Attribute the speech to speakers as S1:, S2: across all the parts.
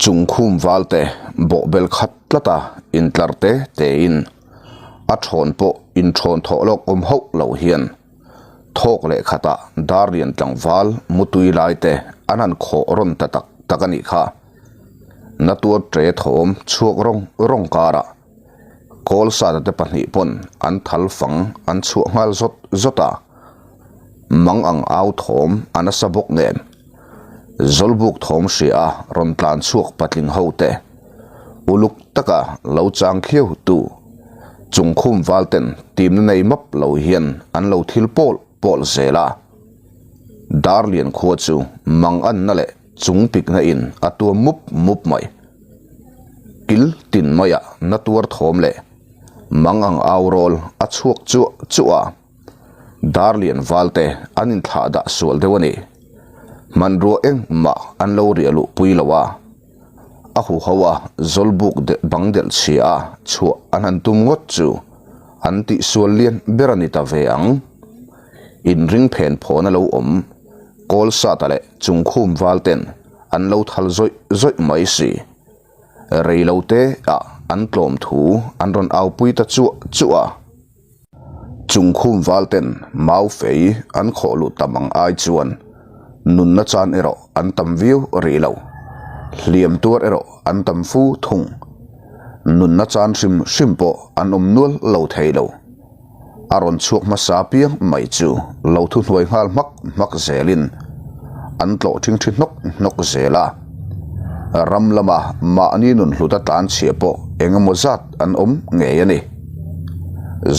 S1: Chung khum valte bawhbel khat tlata intlar te tein a thawn pawh inthawn thawh lawk awm hauh lo hian thawk leh khatah Darlian tlangval mutui lai te an han khawh rawn ta tak tak a nih kha. Natuar tre thawm chhuak rawng rawng karah Kawlsata te pahnih pawn an thal fang an chhuah nghal zawt zawt a, mang ang au thawm a nasa bawk nen Zawlbuk thawm hria a rawn tlan chhuak patling ho te uluk taka lo chang khiau tu chung khum val ten timna nei map lo hian an lo thil pawl pawl zel a. Darlian khua chu mang anna leh chung pikna in a tuam mup mup mai. Kil tin maiah na tuar thawm leh mang ang au rawl a chhuak chuah chuah a. Darlian valte an inthlah dah sual deuh a ni. Hmanrua engmah an lo riah luh pui lo a. A huho a zawlbuk bang delh chhia a chhuah an han tum ngawt chu an tihsual lian ber a ni ta ve ang. Inring phen phawn a lo awm Kawlsata leh Chungkhum valten an lo thal zawih zawih mai si. Rei lo te ah an tlawm thu an rawn au pui ta chuah chuah a. Chungkhum valten mau fei an khawh luh tam ang ai chuan nunna chan erawh an tam viau rih lo. Hliam tuar erawh an tam fu thung. Nunna chan hrim hrim pawh an awm nual lo thei lo. A rawn chhuak hmasa piang mai chu lo thuhnuai nghal hmak hmak zelin an tlawh thingthi hnawk hnawk zel a. Ram lama mahni nun hluta tlan chhia pawh eng emaw zat an awm ngei a ni.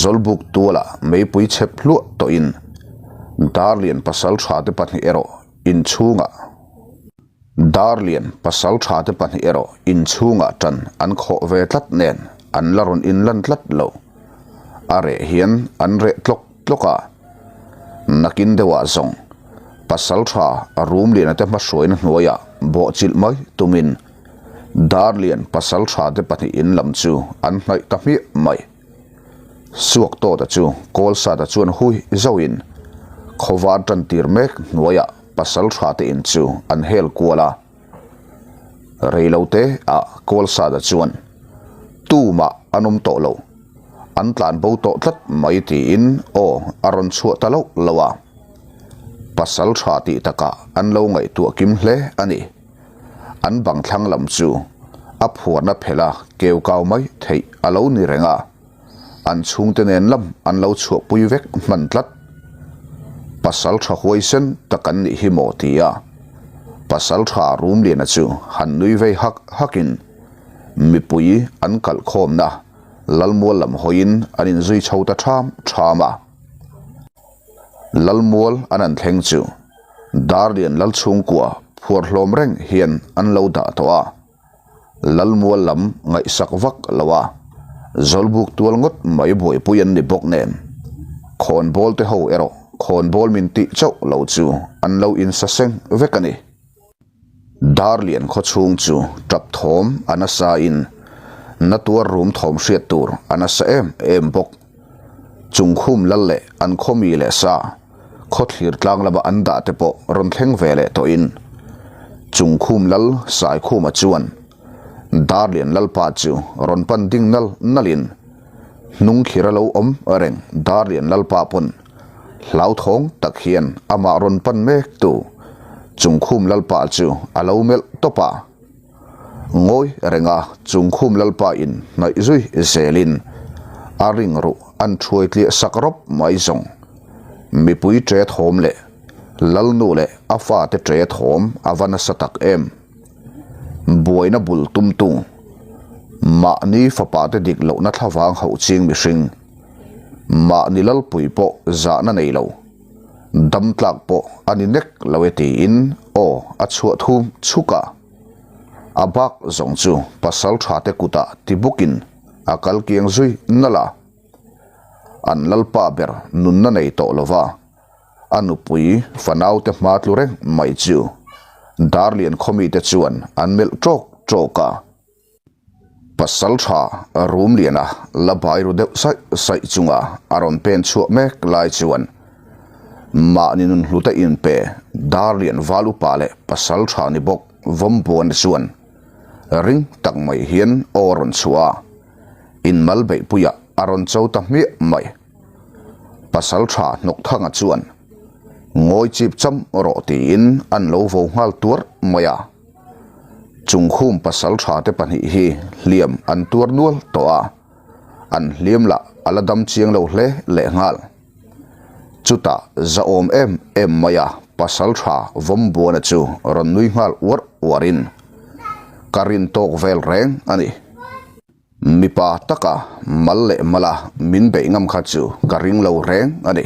S1: Zawlbuk tuala meipui chhep hluah tawhin Darlian pasal tha te pahnih erawh inchhungah Darlian pasal tha te pahnih erawh inchhungah tan an khawh ve tlat nen an la rawn inlan tlat lo. A reh hian an reh tlawk tlawk a. Nakin deuhah zawng pasal tha Rumliana te hmahruaina hnuaiah bawhchilh mai tumin Darlian pasal tha te pahnih in lam chu an hnaih ta hmiah mai. Suak tawta chu Kawlsata chuan hui zauhin khawvar tan tir mek hnuaiah pasal tha te in chu an hel kual a. Reilote ah Kawlsata chuan tumah an awm tawh lo, an tlan bo tawh tlat mai tiin aw a rawn chhuah ta loh loh a. Pasal tha tih takah an lo ngaihtuah kim hle a ni. An bang thlang lam chu a phuarna phelh a keu kau mai theih a lo ni reng a, an chhungte nen lam an lo chhuahpui vek hman tlat. Pasal tha huaisen tak an nih hi maw ti a, pasal tha Rumliana chu han nui vei hak hakin mipui an kalh khawmna Lalmual lam hawiin an inzui chho ta ṭham ṭham a. Lalmual an an thleng chu Darlian Lalchhungkua phuar hlawm reng hian an lo dah tawh a, Lalmual lam ngaihsak vak lo a, Zawlbuk tual ngawt mai buaipui an ni bawk nen khawnbawl te ho erawh khawnbawl min tih chauh lo chu an lo insa seng vek a ni. Darlian khaw chhung chu tap thawm a nasa in na tuar rum thawm hriat tur a nasa em em bawk. Chungkhum lal leh an khaw mi leh sa khaw thlir tlang lama an dah te pawh rawn thleng ve leh tawh in Chungkhum lal Saikhuma chuan Darlian lalpa chu rawn pan ding nal nal in hnung khir a lo awm reng Darlian lalpa pawn Hlauthawng tak hian amah rawn pan mek tu Chungkhum Lalpa chu a lo melh tawp a. Ngawi renga Chungkhum Lalpa in hnaih zui zelin a ring ruh an thuai tliah sak rawp mai zawng. Mipui ṭe thawm leh Lalnu leh a fate ṭe thawm a va nasa tak em. Buaina bul tumtu mahni fapate dik lohna thlavang hauh ching mihring. Mahni lalpui pawh zahna nei lo, dam tlak pawh a ni nek lo e tiin aw a chhuah thum chhuk a. A bak zawng chu pasal tha te kutah ti bukin a kal kiang zui nalh a. An lalpa ber nunna nei tawh lova a nupui fanaute hma tlu reng mai chu Darlian khawmite chuan an melh ṭawk ṭawk a. Pasal tha Rumliana la bai ru deuh saih saih chunga a rawn pen chhuah mek lai chuan mahni nun hluta inpe Darlian Valupa leh pasal tha ni bawk Vawmbuana chuan. Ring tak mai hian aw a rawn chhuah a, inmal beihpuiah a rawn cho ta hmiah mai. Pasaltha Hnawkthanga chuan, Ngawi chip cham rawh tiin an lo vo nghal tuar mai a. Chungkhum pasaltha te pahnih hi hliam an tuar nual tawh a, an hliam lah a la dam chiang lo hle lehnghal. Chutah zahawm em em mai a pasaltha Vawmbuana chu rawn nui nghal uar uarin, Ka rin tawk vel reng a ni. Mipa taka mal leh mala min beih ngam kha chu ka ring lo reng a ni.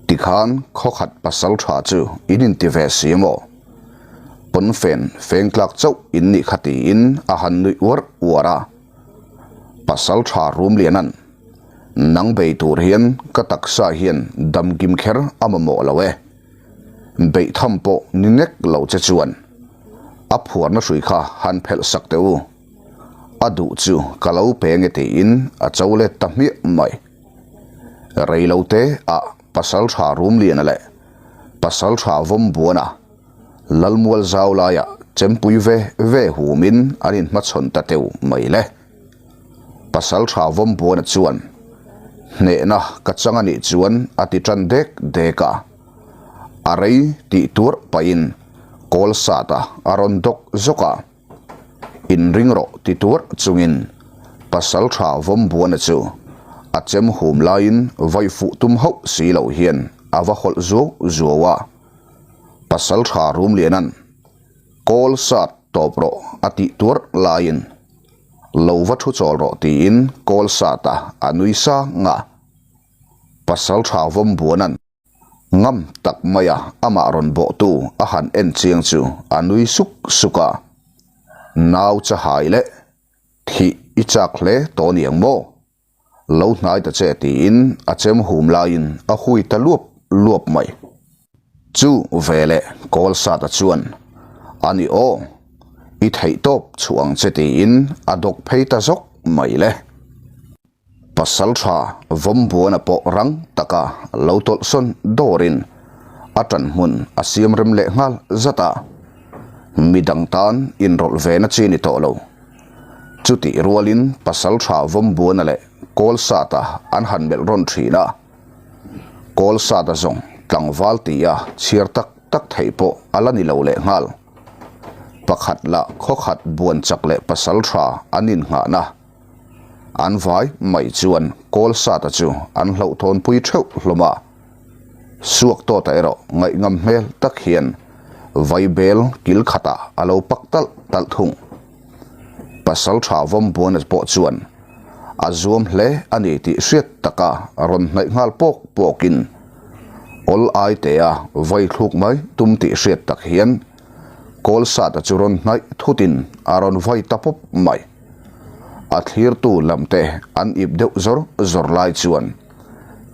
S1: Tikhan khawkhat pasaltha chu in inti ve si maw? Pawnfen feng tlak chauh in nih kha tiin a han nuih uar uar a. Pasaltha Rumliana'n Nang bei tur hian ka taksa hian damkim kher a mamawh lo e. Beih tham pawh ni nek lo che chuan a phuarna hrui kha han phelh sak teh u. A duh chu ka lo pe nge tiin a cho let ta hmiah mai. Reilote ah Pasaltha Rumliana leh Pasaltha Vawmbuana Lalmual zau laiah chempui ve ve humin an inhmachhawn ta teuh mai le. Pasaltha Vawmbuana chuan, Hnehna ka chang a nih chuan a ti tan dek dek a. A rei tih tuarh pahin kawl sata a rawn dawk zawk a. Inring rawh ti tuarh chungin Pasaltha Vawmbuana chu a chem hum laiin vawi fuh tum hauh si lo hian a va hawlh zuau zuau a. Pasaltha Rumliana'n, Kawl sat tawp rawh a tih tuarh laiin, Lo va thu chawl rawh tiin kawl sat a a nui sang a. Pasaltha Vawmbuana'n ngam tak maia amah rawn bawhtu a han en chiang chu a nui suk suk a. Nau chahai leh thih i chak hle tawh niang maw? Lo hnai ta che tiin a chem hum laiin a hui ta luap luap mai. Chu veleh Kawlsata chuan, A ni aw, i theih tawp chhuah ang che tiin a dawk phei ta zawk mai le. Pasaltha Vawmbuana pawh rang taka lo tawlhsawn dawrin a ṭanhmun a siam rem leh nghal zat a, midang tan inrawlh ve na chi ni tawh lo. Chutih rualin Pasaltha Vawmbuana leh Kawlsata an han melh rawn thin a, Kawlsata zawng tlangval tia chhiar tak tak theih pawh a la ni lo lehnghal. Pakhat lah khawkhat buan chak leh Pasaltha an innghahna an vai mai chuan Kawlsata chu an hlauhthawnpui theuh hlawm a. Suak tawta erawh ngaihngam hmel tak hian vaibel kil khatah a lo pak talh talh thung. Pasaltha Vawmbuana pawh chuan a zuam hle a ni tih hriat taka rawn hnaih nghal pawk pawkin awl ai tea vai thluk mai tum tih hriat tak hian Kawlsata chu rawn hnaih thutin a rawn vai ta pawp mai. A thlirtu lamte an ip deuh zawr zawr lai chuan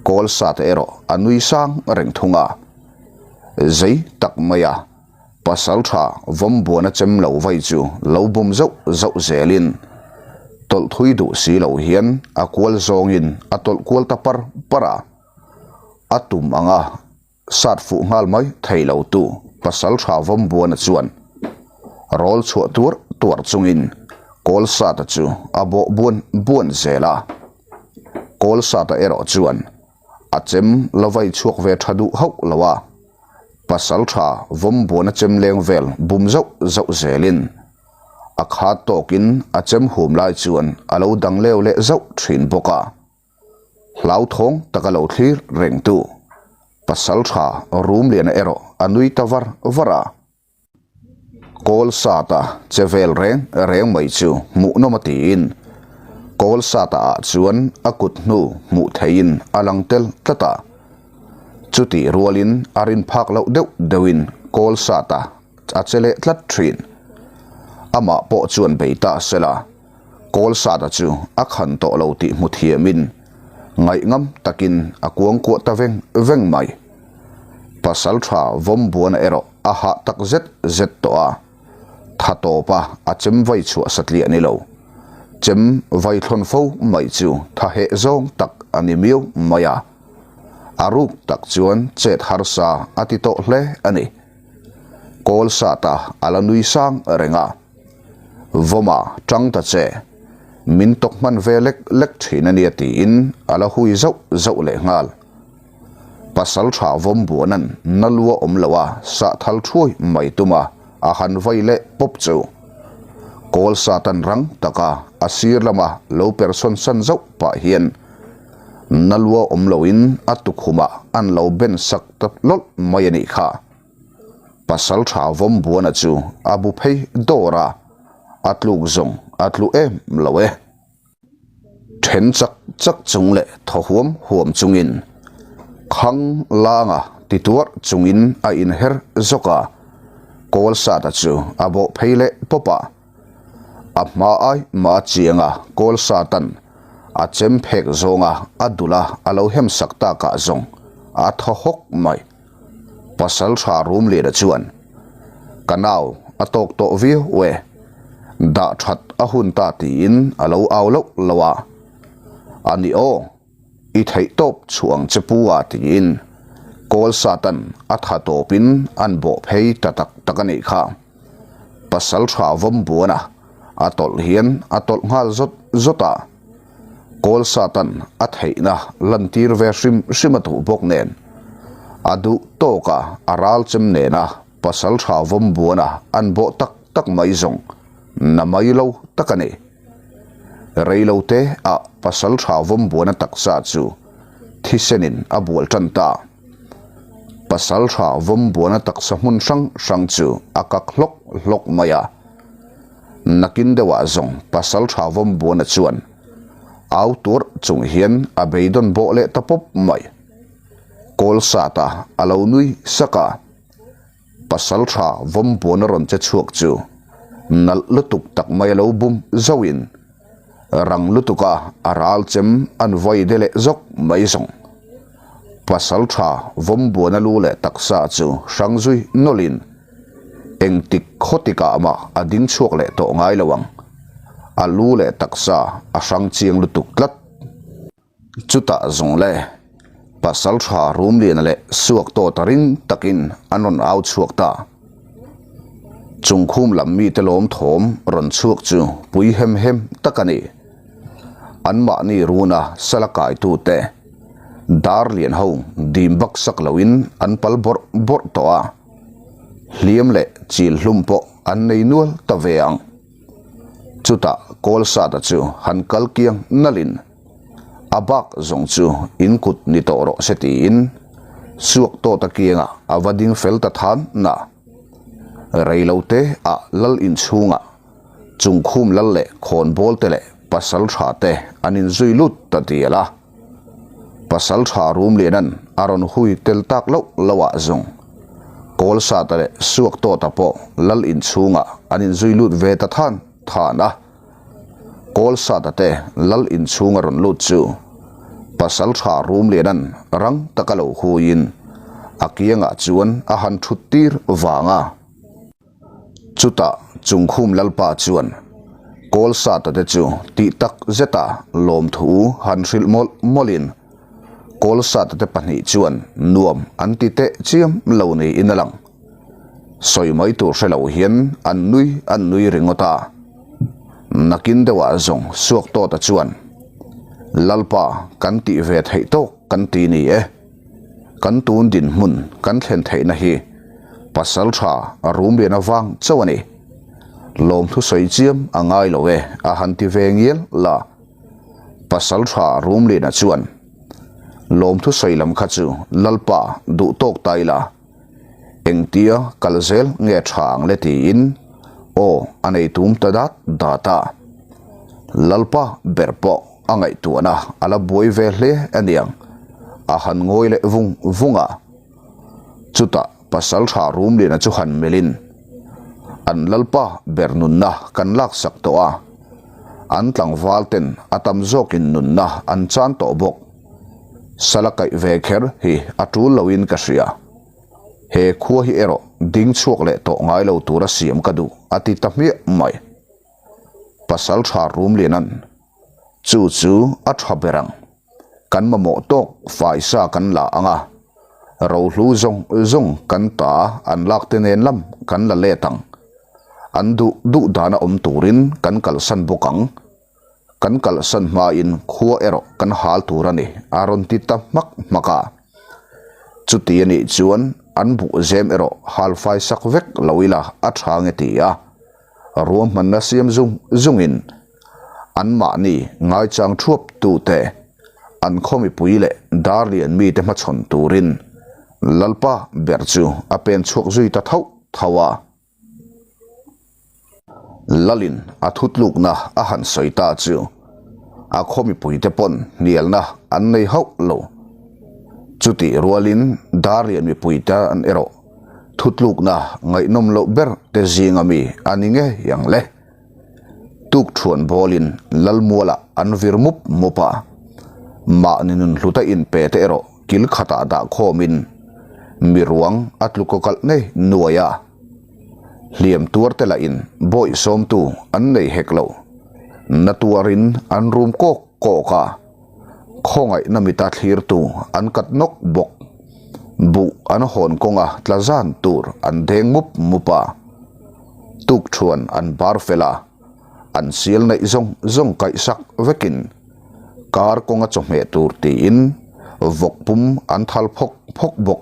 S1: Kawlsata erawh a nui sang reng thung a, zei tak maia Pasaltha Vawmbuana chem lo vai chu lo bum zauh zauh zelin tawlh thui duh si lo hian a kual zawngin a tawlh kual ta par par a. A tum anga sat fuh nghal mai thei lo tu Pasaltha Vawmbuana chuan rawl chhuah tuar tuar chungin Kawlsata chu a bawh buan buan zel a. Kawlsata erawh chuan a chem la vai chhuak ve tha duh hauh lo a. Pasaltha Vawmbuana chem leng vel bum zauh zauh zelin a khat tawkin a chem hum lai chuan a lo dang leu leh zauh thin bawk a. Hlauthawng taka lo thlir rengtu Pasaltha Rumliana erawh a nui ta var var a. Kawl sata che vel reng reng mai chu hmuhnawm a tiin kawl sata ah chuan a kut hnu hmuh theihin a lang tel tlat a. Chutih rualin a rin phak loh deuh deuhin kawl sata a che leh tlat thin. Amah pawh chuan bei ta sela kawl sata chu a khan tawh lo tih hmu thiamin ngaihngam takin a kuangkuah ta veng veng mai. Pasaltha Vawmbuana erawh a hah tak zet zet tawh a, tha tawpa a chem vai chhuah satliah ni lo, chem vai thlawn fo mai chu tha heh zawng tak a ni miau mai a, a ruk tak chuan chet harsa a ti tawh hle a ni. Kawl sata a la nui sang reng a. Vawma ṭang ta che, min tawk hman ve lek lek ṭhin a nia tiin a la hui zauh zauh lehnghal. Pasalṭha Vawmbuana'n na lua awm lo a sah thal ṭhuai mai tum a, a han vai leh pawp chu. Kawl satan rang taka a sir lama lo per sawn san zauh pah hian na lua awm loin a tukhumah an lo ben sak ta lawlh mai a nih kha. Pasalṭha Vawmbuana chu a bu phei dawr a, a tluk zawng a tlu em lo e. Then chak chak chung leh thaw huam huam chungin khang langa ti tuarh chungin a inher zawk a, kawl sata chu a bawh phei leh pawp a. A hma ai mah a chiang a, kawl satan a chem phek zawnga a dul a a lo hem sak takah zawng a thaw hawk mai. Pasal tha Rumliana chuan, Ka nau a tawk tawh viau e, dah that a hun ta tiin a lo au loh loh a. A ni aw, i theih tawp chhuah ang che pu a tiin kawl satan a tha tawpin an bawh phei ta tak tak a nih kha. Pasal tha Vawmbuana a tawlh hian a tawlh nghal zawt zawt a. Kawl Satan a theihna lantir ve hrim hrim a duh bawk nen, a duh tawka a ral chem nena pasal tha vawm buana an bawh tak tak mai zawng na mai lo tak a ni. Rei lo te ah pasal tha vawm buana taksa chu thisenin a bual tan ta. Pasal tha vawm buana taksa hmun hrang hrang chu a kak hlawk hlawk mai a. Nakin deuhah zawng pasal tha vawm buana chuan au tuarh chung hian a beidawn bawh leh ta pawp mai. Kawl sata a lo nui sak a, pasal tha vawm buana rawn che chhuak chu nalh lutuk tak mai a lo bum zauhin rang lutuka a ral chem an vawi de leh zawk mai zawng. Pasal tha vawm buana lu leh taksa chu hrang zui nawlhin Engtik khawtikah mah a ding chhuak leh tawh ngai lo ang. A lu leh taksa a hrang chiang lutuk tlat. Chutah zawng le, pasal tha Rumliana leh Suak tawt a ring takin an rawn au chhuak ta. Chungkhum lam mite lawm thawm rawn chhuak chu pui hem hem tak a ni. Anmahni runa sala kaitute Darlian ho dim bak sak loin an pal bawrh bawrh tawh a. Hliam leh chil hlum pawh an nei nual ta ve ang. Chutah Kawlsata chu han kal kiang nalhin a bak zawng chu in kut ni tawh rawh se tiin suak tawta kiangah a va ding fel ta than na. Reilote ah lal inchhungah chungkhum lal leh khawnbawl te leh pasal tha te an inzui lut ta dial a. Pasal tha Rumlianan a rawn hui tel tak loh loh ah zawng Kawlsata leh Suaktawta pawh lal inchhungah an inzui lut ve ta than than a. Kawlsata te lal inchhung a rawn lut chu Pasal tha Rumlianan rang taka lo huiin a kiangah chuan a han thut tir vang a. Chutah Chungkhum Lalpa chuan Kawlsata te chu tih tak zeta lawmthu han hrilh mawlh mawlhin Kawlsata te pahnih chuan nuam an ti teh chiam lo niin a lang. Sawi mai tur hre lo hian an nui an nui ringawt a. Nakin deuhah zawng Suaktawta chuan Lalpa kan tih ve theih tawk kan ti ni e. Kan tun dinhmun kan thlen theihna hi pasal tha a rum lian avang chauh a ni. Lawmthu sawi chiam a ngai lo e a han ti ve ngial la. Pasal tha rum liana chuan lawmthu sawi lam kha chu Lalpa duh tawk ta ila engtia kal zel nge tha ang le tiin aw a nei tum ta dat dat a. Lalpa ber pawh A ngaihtuahna a la buai ve hle aniang, a han ngawi leh vung vung a. Chutah pasal tha Rumliana chu han melhin, An lalpa ber nunna kan laksak tawh a, an tlangval ten a tam zawkin nunna an chan tawh bawk. Sala kaih ve kher hi a tul loin ka hria. He khua hi erawh ding chhuak leh tawh ngai lo tura siam ka duh, a ti ta hmiah mai. Pasal tha Rumliana'n Chu chu a tha ber ang. Kan mamawh tawk faisa kan la ang a, rohlu zawng zawng kan ta an lak te nen lam kan la let ang. An duh duh dana awm turin kan kalsan bawk ang. Kan kalsan hmain khua erawh kan hal tur a ni, a rawn ti ta hmak hmak a. Chuti a nih chuan an buh zem erawh hal fai sak vek lo ila a tha nge ti a, ruahmanna siam zung zungin anmahni ngaichang thuap tute an khaw mipui leh Darlian mite hmachhawn turin Lalpa ber chu a pen chhuak zui ta thauh thauh a. Lalin a thutlukna a han sawi ta chu a khaw mipuite pawn hnialna an nei hauh lo. Chutih rualin Darlian mipuite an erawh thutlukna ngaihnawm loh ber te zinga mi a ni ngei ang le. Tukṭhuan bawlin Lalmualah an vir mup mup a, mahni nun hluta inpe te erawh kil khatah dah khawmin mi ruang a tlu kaw kalh nei nuai a. Hliam tuar te lahin bawih sawmtu an nei hek lo. Na tuarin an rum kawk kawk a, khawngaihna mita thlirtu an kat nawk bawk. Buh an hawn kawnga tla zan tur an deng mup mup a. Tukṭhuan an bar fel a, an sial neih zawng zawng kaihsak vekin kar kawnga chawhmeh tur tiin vawk pum an thal phawk phawk bawk.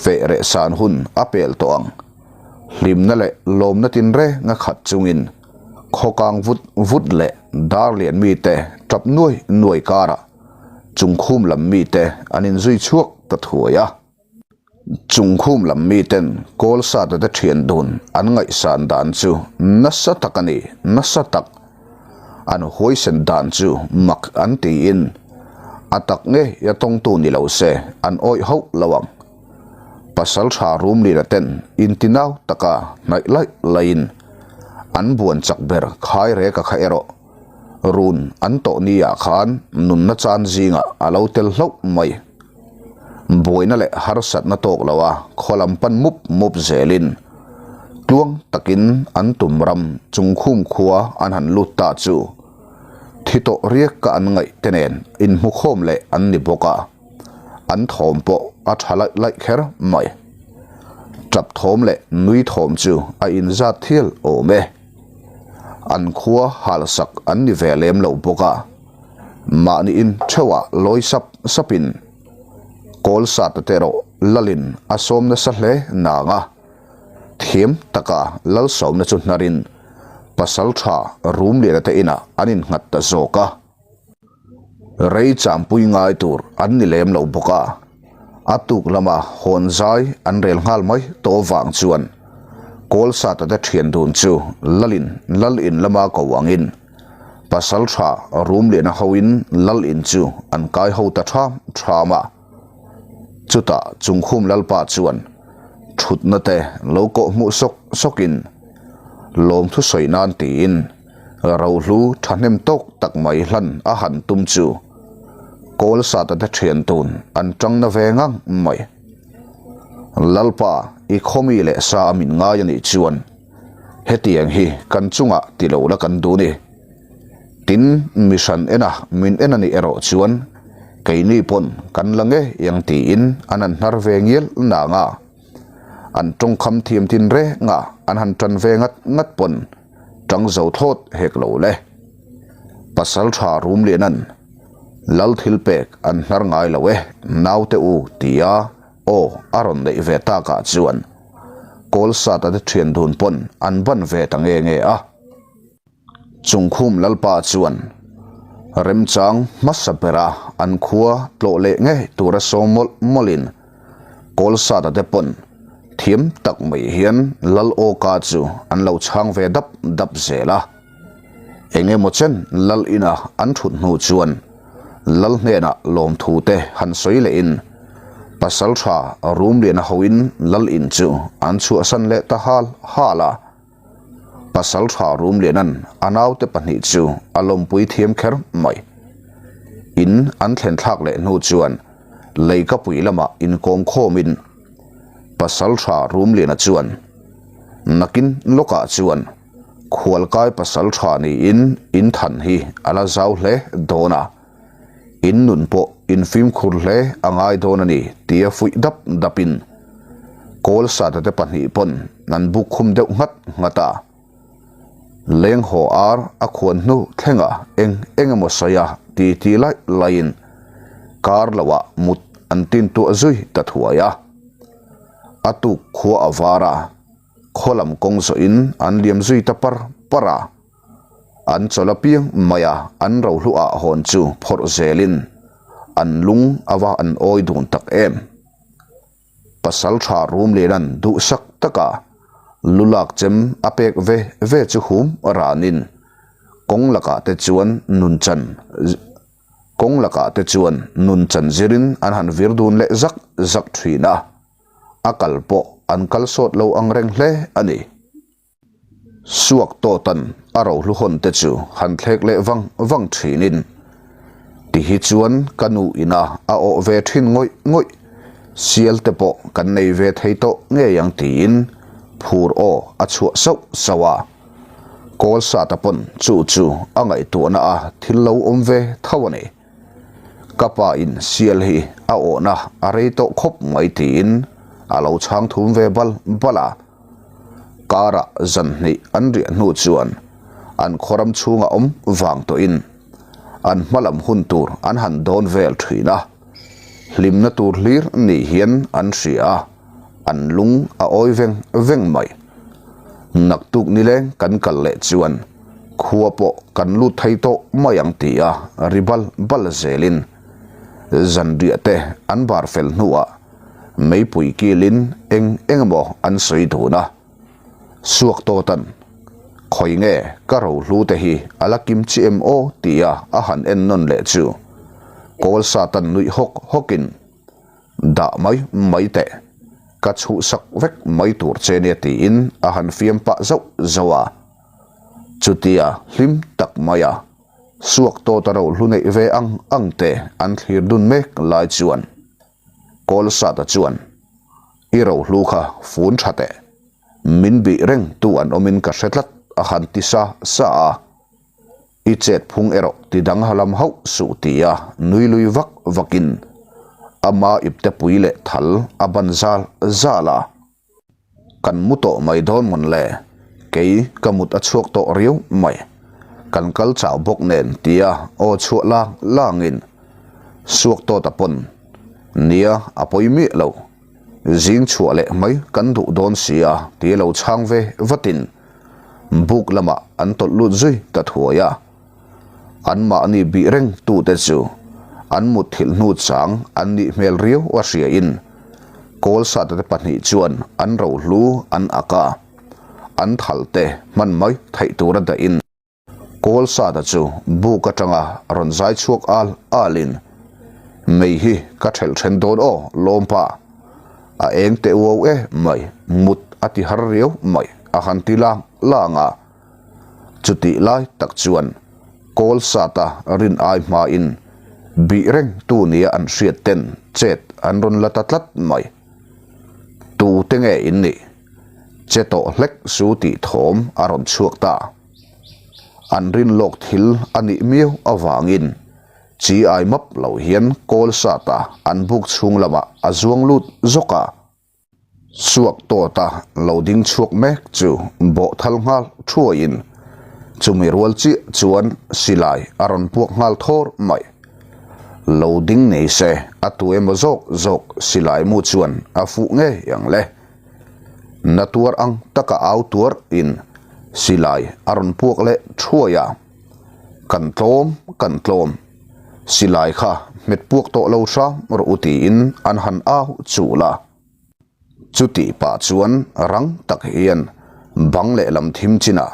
S1: Feh reh san hun a pel tawh ang. Hlimna leh lawmna tinrenga khat chungin khawkang vut vut leh dar lian mite tap nuai nuai karah chungkhum lam mite an inzui chhuak ta thuai a. Chungkhum lam miten Kawlsata te thian dun an ngaihsan dan chu nasa tak a ni, nasa tak. An huaisen dan chu mak an tiin a tak ngei a tawngtu ni lo se an awih hauh lo ang. Pasaltha Rumlina ten intinau taka hnaih laih laihin an buan chak ber khai reka kha erawh run an tawh ni ah khan nunna chan zingah a lo tel hlauh mai. Buaina leh harsatna tawk lo a khaw lam pan mup mup zelin tluang takin an tum ram chungkhum khua an han lut ta chu thi tawh riak ka an ngaih te nen inhmukhawm leh an ni bawk a, an thawm pawh a tha laih laih kher mai. Tap thawm leh nui thawm chu a inzat thial awm e. An khua halsak an ni ve lem lo bawk a. Mahniin theuhah lawi sap sapin kawl sata te erawh lalin a sawm nasa hle nang a, thiam taka lal sawmna chu hnarin pasal tha Rumliana te inah an innghat ta zawk a. Rei champui ngai tur an ni lem lo bawk a, a tuk lama hawn zai an rel nghal mai tawh vang chuan kawl sata te thian dun chu lalin lal in lama ko angin Pasal tha Rumliana hoin lal in chu an kai ho ta tham tham a. Chutah Chungkhum Lalpa chuan thutna te lo kawh hmuh sawk sawkin lawmthu sawi nan tiin rohlu thahnem tawk tak mai hlan a han tum chu Kawlsata te thian tun an tang na ve ngang mai. Lalpa i khawmi leh sa a min ngai a nih chuan Hetiang hi kan chungah ti lo la kan duh ni. Tin, mi hran ena min en a nih erawh chuan keini pawn kan la ngei ang tiin an han hnar ve ngial nang a. An tawngkham thiam tin reng a an han tan ve ngat ngat pawn tang zo thlawt hek lo le. Pasaltha Rumlianan Lal thilpek an hnar ngai lo e naute u tia Aw, a rawn neih ve takah chuan Kawlsata te thian dun pawn an ban ve ta nge nge a. Chungkhum Lalpa chuan remchang hmasa bera an khua tlawh leh ngei tura sawm mawlh mawlhin Kawlsata te pawn thiam tak mai hian Lal Awka chu an lo chhang ve dap dap zel a. Eng emaw chen Lal ina an thut hnu chuan Lal hnenah lawmthu te han sawi lehin Pasaltha Rumliana hoin Lal in chu an chhuahsan leh ta hal hal a. Pasaltha Rumliana'n a naute pahnih chu a lawmpui thiam kher mai. In an thlen thlak leh hnu chuan Leikapui lamah inkawm khawmin Pasaltha Rumliana chuan nakin lawkah chuan Khualkai pasal tha niin in than hi a la zau hle dawn a, in nun pawh in fimkhur hle a ngai dawn a ni tia fuih dap dapin Kawlsata te pahnih pawn an buk khum deuh nghat nghat a. Leng haw ar a khuan hnu thlenga eng eng emaw sawi a ti ti laih laihin kar loah mut an tin tuah zui ta thuai a. A tuk khua a var a, khaw lam kawng zawhin an liam zui ta par par a. An chawl apiang mai a, an rohlu ah hawn chu phawrh zelin an lung a va an awi dun tak em. Pasal tha Rumliana'n duhsak taka lu lak chem a pek ve ve chu hum ranin kawng lakah te chuan nun chan kawng lakah te chuan nun chan zirin an han vir dun leh zak zak thin a, a kal pawh an kal sawt lo ang reng hle a ni. Suak tawtan a rohlu hawn te chu han thlek leh vang vang thinin, Ti hi chuan ka nu ina a awh ve thin ngawih ngawih, sial te pawh kan nei ve thei tawh ngei ang tiin phur aw a chhuah sauh sauh a. Kawl sata pawn chu chu a ngaihtuahna a thil lo awm ve tho a ni. Ka pa in sial hi a awhna a rei tawh khawp mai tiin a lo chhang thum ve bal bal a. Karah zan hnih an riah hnu chuan an khawram chhunga awm vang tawhin an hma lam hun tur an han dawn vel thin a, hlimna tur hlir ni hian an hria a, an lung a awi veng veng mai. Naktuk nileng kan kal leh chuan khua pawh kan lut thei tawh mai ang ti a ri bal bal zelin zanriah te an bar fel hnuah Meipui kilin eng eng emaw an sawi dun a, Suak tawtan, Khawi nge ka rohlu te hi a la kim chi em aw tia a han en nawn leh chu Kawl Satan nuih hawk hawkin, Dah mai mai teh, ka chhuhsak vek mai tur che nia tiin a han fiam pah zauh zauh a. Chutia hlim tak maia Suak tawta rohlu neih ve ang ang te an thlir dun mek lai chuan, Kawlsata chuan, I rohlu kha fun tha teh, min bih reng tu an awmin ka hre tlat a han ti sa sa a, I chet phung erawh ti dang ha lam hauh suh tia nui lui vak vakin ama ipte pui leh thal a ban zal zal a. Kan mu tawh mai dawn mawn le, kei ka mut a chhuak tawh riau mai, kan kal chau bawk nen tia aw chhuah lang langin suak tawt a pawn nia a pawi miah lo, zing chhuah leh mai kan duh dawn sia tia lo chhang ve vatin buk lamah an tawlh lut zui ta thuai a. Anmahni bih reng tute chu an mutthilh hnu chang an nih hmel riau a hriain Kawlsata te pahnih chuan an rohlu an ak a, an thal te hman mai theih tura dahin Kawlsata chu buk atanga rawn zai chhuak al alin, Mei hi ka thelh then dawn aw lawmpa, a eng teh uau e mai, mut a ti har riau mai a han ti lang lang a. Chutih lai tak chuan kawl sata rin ai hmain bih reng tu nia an hriat ten chet an rawn la ta tlat mai. Tu te nge in nih? Che tawh hlek su tih thawm a rawn chhuak ta. An rin lawk thil a nih miau avangin chi ai map lo hian kawl sata an buk chhung lamah a zuang lut zawk a. Suak tawta lo ding chhuak mek chu bawh thal nghal thuaiin chumi rual chiah chuan silai a rawn puak nghal thawr mai. Lo ding nei se a tu emaw zawk zawk silai mu chuan a fuh ngei ang le. Na tuar ang taka au tuar in silai a rawn puak leh thuai a. Kan tlawm, kan tlawm. Silai kha hmet puak tawh lo hram rawh u tiin an han au chul a. Chutih pah chuan rang tak hian bang lehlam thim chinah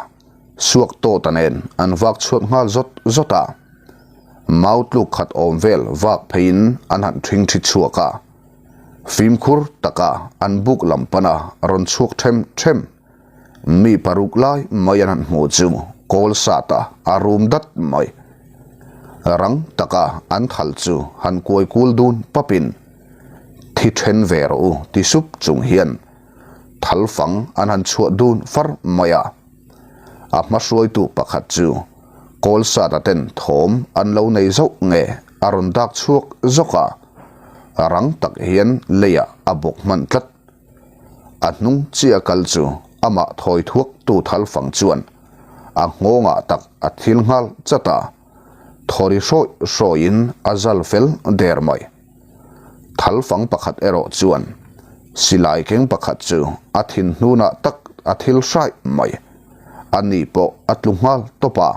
S1: suak tawta nen an vak chhuat nghal zawt zawt a. Mau tluk khat awm vel vak pheiin an han ṭhing ṭhi chhuak a. Fimkhur taka an buk lam pana rawn chhuak ṭhem ṭhem. Mi paruk lai mai an han hmuh chu kawl sat a, a rum dat mai. Rang taka an thal chu han kuai kul dun papin, Thi then ve rawh u ti sup chung hian thal fang an han chhuah dun far mai a. A hma hruaitu pakhat chu kawl sata ten thawm an lo nei zauh nge a rawn dak chhuak zawk a, rang tak hian leiah a bawk hman tlat. A hnung chiah kal chu amah thawi thuak tu thal fang chuan A nghawngah tak a thil nghal chat a, thawri hrawih hrawihin a zal fel der mai. Thal fang pakhat erawh chuan silai keng pakhat chu a thin hnunah tak a thil hraih mai. A ni pawh a tlu nghal tawp a.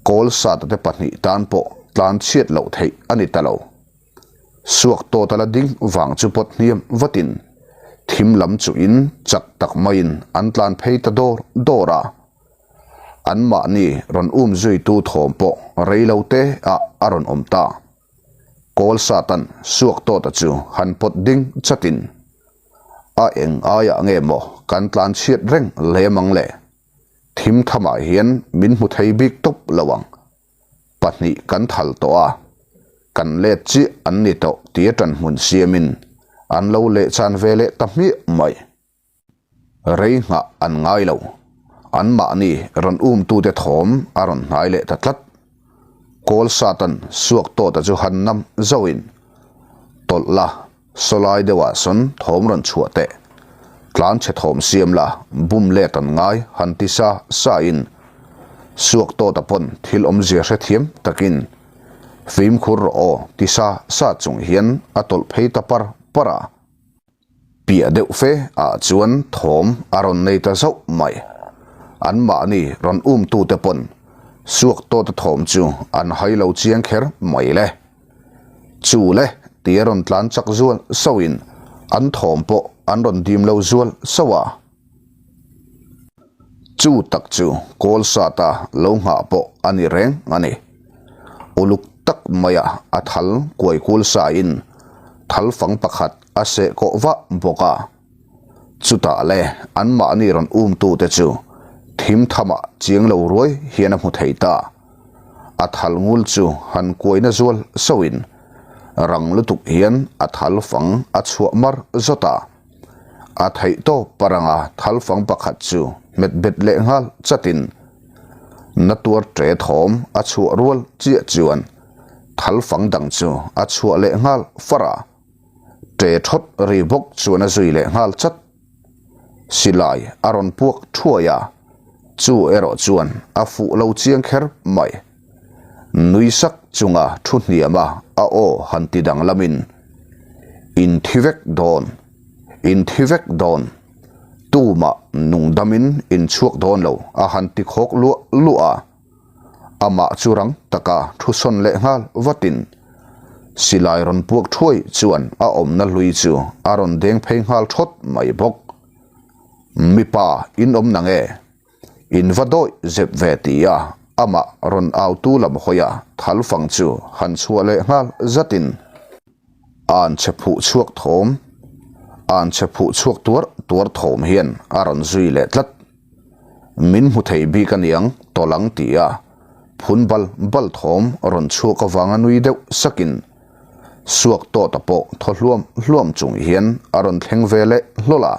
S1: Kawl sata te pahnih tan pawh tlan chhiat loh theih a ni ta lo. Suak tawt a la ding vang chu pawt hniam vatin thim lam chuhin chak tak maiin an tlan phei ta dawr dawr a. Anmahni rawn um zuitu thawm pawh rei lo te ah a rawn awm ta. Kawl satan suak tawta chu han pawt ding chatin a eng aiah nge maw kan tlan chhiat reng lem ang le? Thim thamah hian min hmu thei bik tawp lo ang. Pahnih kan thal tawh a, kan let chiah an ni tawh tia ṭanhmun siamin an lo lehchan ve leh ta hmiah mai. Rei nghah an ngai lo. Anmahni rawn umtute thawm a rawn hnai leh ta tlat. Kawl Satan suak tawta chu han nam zauhin, Tawlh la, sawlai deuhah sawn thawm rawn chhuah teh. Tlan chhe thawm siam la, bum let an ngai han ti sa sain suak tawta pawn thil awmzia hrethiam takin fimkhur rawh aw ti sa sa chung hian a tawlh phei ta par par a. Piah deuh fe ah chuan thawm a rawn nei ta zauh mai. An mahni rawn um tute pawn suak tawta thawm chu an hai lo chiang kher mai le. Chu le tia rawn tlan chak zual sauh in an thawm pawh an rawn dim lo zual sauh a. Chu tak chu kawl sata lo nghah pawh a ni reng a ni. Uluk tak maia a thal kuai kul sain thal fang pakhat a seh kawh vah bawk a. Chutah le anmahni rawn umtute chu thim thamah chiang lo ruai hian a hmu thei ta. A thal ngul chu han kuaina zual sauhin rang lutuk hian a thal fang a chhuah mar zawt a. A theih tawp paranga thal fang pakhat chu hmet bet leh nghal chatin na tuar ṭe thawm a chhuah rual chiah chuan thal fang dang chu a chhuah leh nghal far a, ṭe ṭhawt ri bawk chuan a zui leh nghal chat. Silai a rawn puak ṭhuai a, chu erawh chuan a fuh lo chiang kher mai. Nui sak chunga thu hniama a aw han ti danglamin, In thi vek dawn, in thi vek dawn, tumah nungdamin in chhuak dawn lo a han ti khawk luah luah a. Amah chu rang taka thu sawn leh nghal vatin silai rawn puak thuai chuan a awmna hlui chu a rawn deng phei nghal thawt mai bawk. Mipa in awm nange? In va dawih zep ve ti a, amah rawn autu lam hawi a thal fang chu han chhuah leh nghal zatin an che phuh chhuak thawm, an che phuh chhuak tuar tuar thawm hian a rawn zui leh tlat. Min hmu thei bik aniang tawlh ang ti a, phun bal bal thawm rawn chhuak avanga nui deuh sakin Suak tawta pawh thaw hluam hluam chung hian a rawn thleng ve leh hlawl a,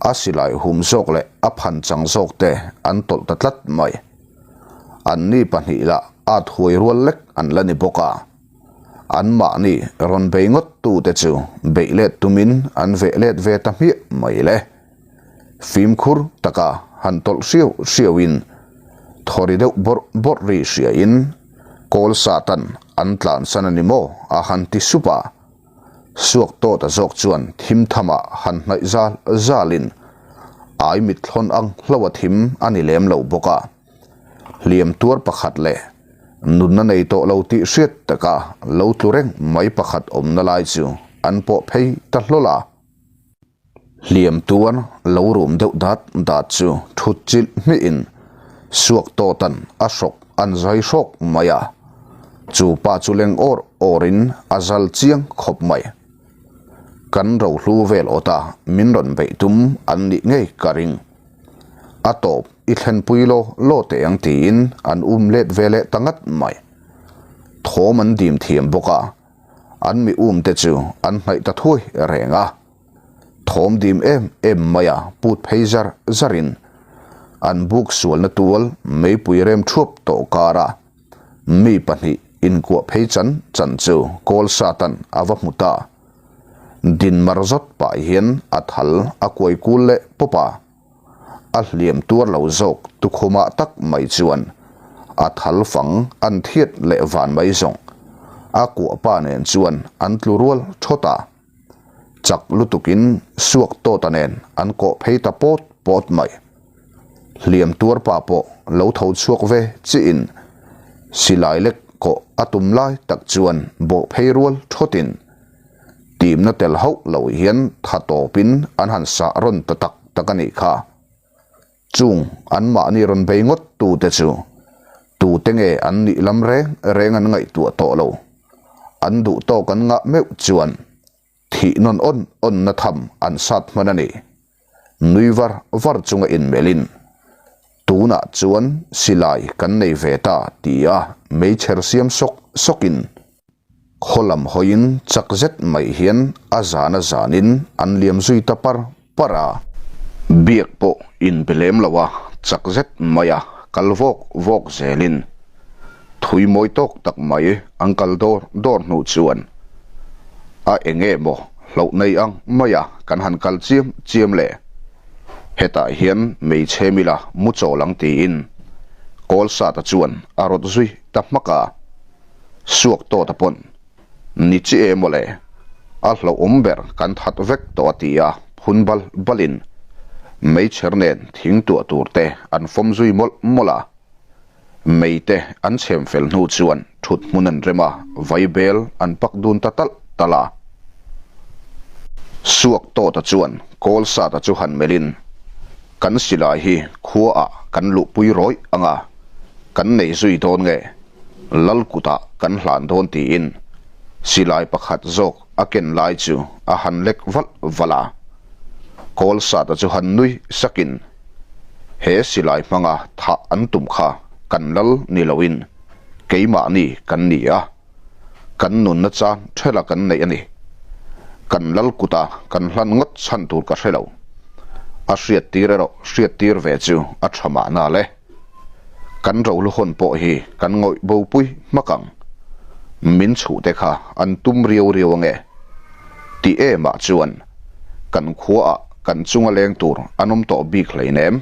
S1: a silai hum zawk leh a phan chang zawk te an tawlh ta tlat mai. Anni pahnih lah at huai rual lek an la ni bawk a, anmahni rawn bei ngawt tute chu beih let tumin an veh let ve ta hmiah mai le. Fimkhur taka han tawlh hriau hriauin thawri deuh bawrh bawrh ri hriain kawl satan an tlansan a ni maw a han ti sup a. Suak tawta zawk chuan thim thamah han hnaih zal zalin ai mit thlawn ang hlo a thim a ni lem lo bawk a. Hliam tuar pakhat leh nunna nei tawh lo tih hriat taka lo tlu reng mai pakhat awmna lai chu an pawh phei ta hlawl a. Hliam tuar lo rum deuh dat dat chu thut chilh hmihin suak tawtan a hrawk an zai hrawk mai a, chu pa chu leng awr awrin a zal chiang khawp mai. Kan rohlu vel awta min rawn beih tum an nih ngei ka ring. A tawp i thlenpui law law teh ang tiin an um let ve leh ta ngat mai. Thawm an dim thiam bawk a. An mi um te chu an hnaih ta thuai reng a, thawm dim em em mai a put phei zar zar in an buk sualna tual meipui rem thuap tawh kar a mi pahnih inkuah phei chan chan chu kawl satan a va hmu ta. Din mar zawt pah hian a thal a kuai kul leh pawp a. A hliam tuar lo zawk tukhumah tak mai chuan a thal fang an thiat leh van mai zawng a kuah pa nen chuan an tlu rual thawt a. Chak lutukin suak tawta nen an kawh phei ta pawt pawt mai. Hliam tuar pa pawh lo tho chhuak ve chiin silai lek kawh a tum lai tak chuan bawh phei rual thawtin Timna tel hauh lo hian tha tawpin an han sah rawn ta tak tak a nih kha. Chung anmahni rawn bei ngawt tute chu tute nge an nih lam reng reng an ngaihtuah tawh lo. An duh tawk an ngah meuh chuan thih nawn awn awnna tham an sat hman a ni. Nui var var chunga inmelhin, Tunah chuan silai kan nei ve ta tia meichher siam sawk sawkin Khaw lam hawiin chak zet mai hian a zan a zanin an liam zui ta par par a. Biak pawh inbe lem lo a, chak zet mai a kal vawk vawk zelin thui mawi tawk tak mai an kal dawr dawr hnu chuan a eng nge maw hloh nei ang mai a kan han kal chiam chiam le. Hetah hian hmeichhe mila mu chawl ang tiin Kawlsata chuan a rawt zui ta hmak a. Suak tawt a pawn. Ni chi e mawle. A hlauhawm ber kan that vek tawh a ti a, phun bal balin meichher nen thing tuah tur te an fawm zui mawlh mawlh a. Mei te an chhem fel hnu chuan thut hmun an rem a, vaibel an pak dun ta talh talh a. Suak tawta chuan kawl sata chu han melhin, Kan silai hi khuaah kan luhpui rawih ang a, kan nei zui dawn nge? Lal kutah kan hlan dawn tiin silai pakhat zawk a ken lai chu a han lek valh valh a. Kawl sata chu han nui sakin, He silai hmanga thah an tum kha kan lal ni loin keimahni kan ni a, kan nunna chan thela kan neih a ni. Kan lal kuta kan hlan ngawt chhan tur ka hre lo. A hriattir erawh hriattir ve chu a tha mahna le. Kan rohluhawn pawh hi kan ngawih bopui hmak ang. Min chhuh te kha an tum riau riau ange. Ti emah chuan kan khuaah kan chunga leng tur an awm tawh bik hleinem.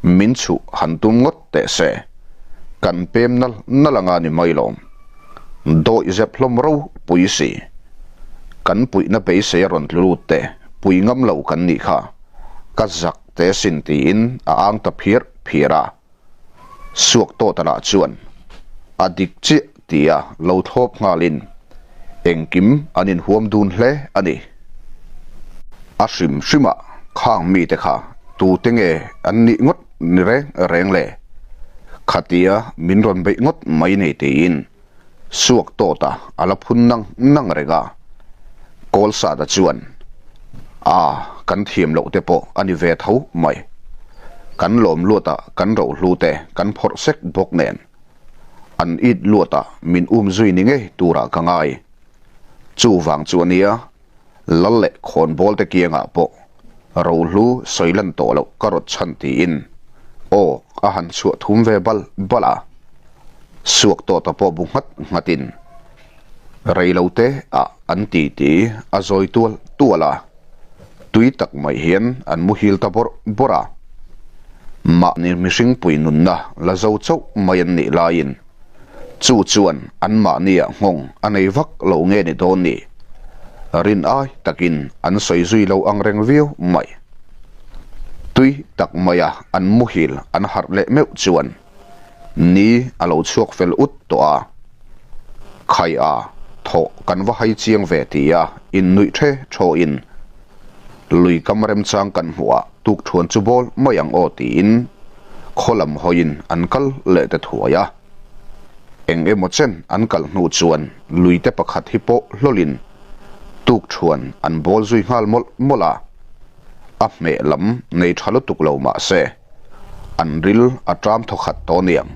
S1: Min chhuh han tum ngawt teh se. Kan pem nal nal anga ni mai lawm. Dawih zep hlawm ropui si. Kan puihna beisei a rawn tlu lut te pui ngam lo kan nih kha. Ka zak. Te sin tiin a ang ta phiar phiar a. Suak tawta lah chuan a dik chiah tia lo thlawp nghalin engkim an inhuam dun hle a ni. A hrim hrimah khang mite kha tute nge an nih ngawt ni reng reng le? Khatia min rawn beih ngawt mai nei tiin Suak tawta a la phun nang nang reng a. Kawlsata chuan, A, kan thiam loh te pawh a ni ve tho mai. Kan lawm luatah kan rohlu te kan phawrh sek bawk nen. An it luatah min um zui ni ngei turah ka ngai. Chuvang chu a nia, Lal leh khawnbawl te kiangah pawh rohlu sawi lan tawh loh ka rawt chhan tiin aw a han chhuah thum ve bal bal a. Suak tawta pawh bu nghat nghatin rei lo te ah an ti ti a zawi tual tual a, tui tak mai hian an muhil ta bawrh bawrh a. Mahni mihringpui nunna la zo chauh mai an nih laiin Chu chuan anmahniah nghawng a nei vak lo nge ni dawn ni? Rin ai takin an sawi zui lo ang reng viau mai. Tui tak maia an muhil an harh leh meuh chuan ni a lo chhuak fel ut tawh a. Khai a, thawh kan va hai chiang ve tia innuih the thawhin lui kam remchang kan hmuh ah Tukthuan chu bawl mai ang aw tiin khaw lam hawiin an kal leh ta thuai a. Eng emaw chen an kal hnu chuan luite pakhat hi pawh hlawlin tukthuan an bawl zui nghal mawlh mawlh a. A hmeh lam nei tha lutuk lo mah se an ril a ṭam thawkhat tawh aniang.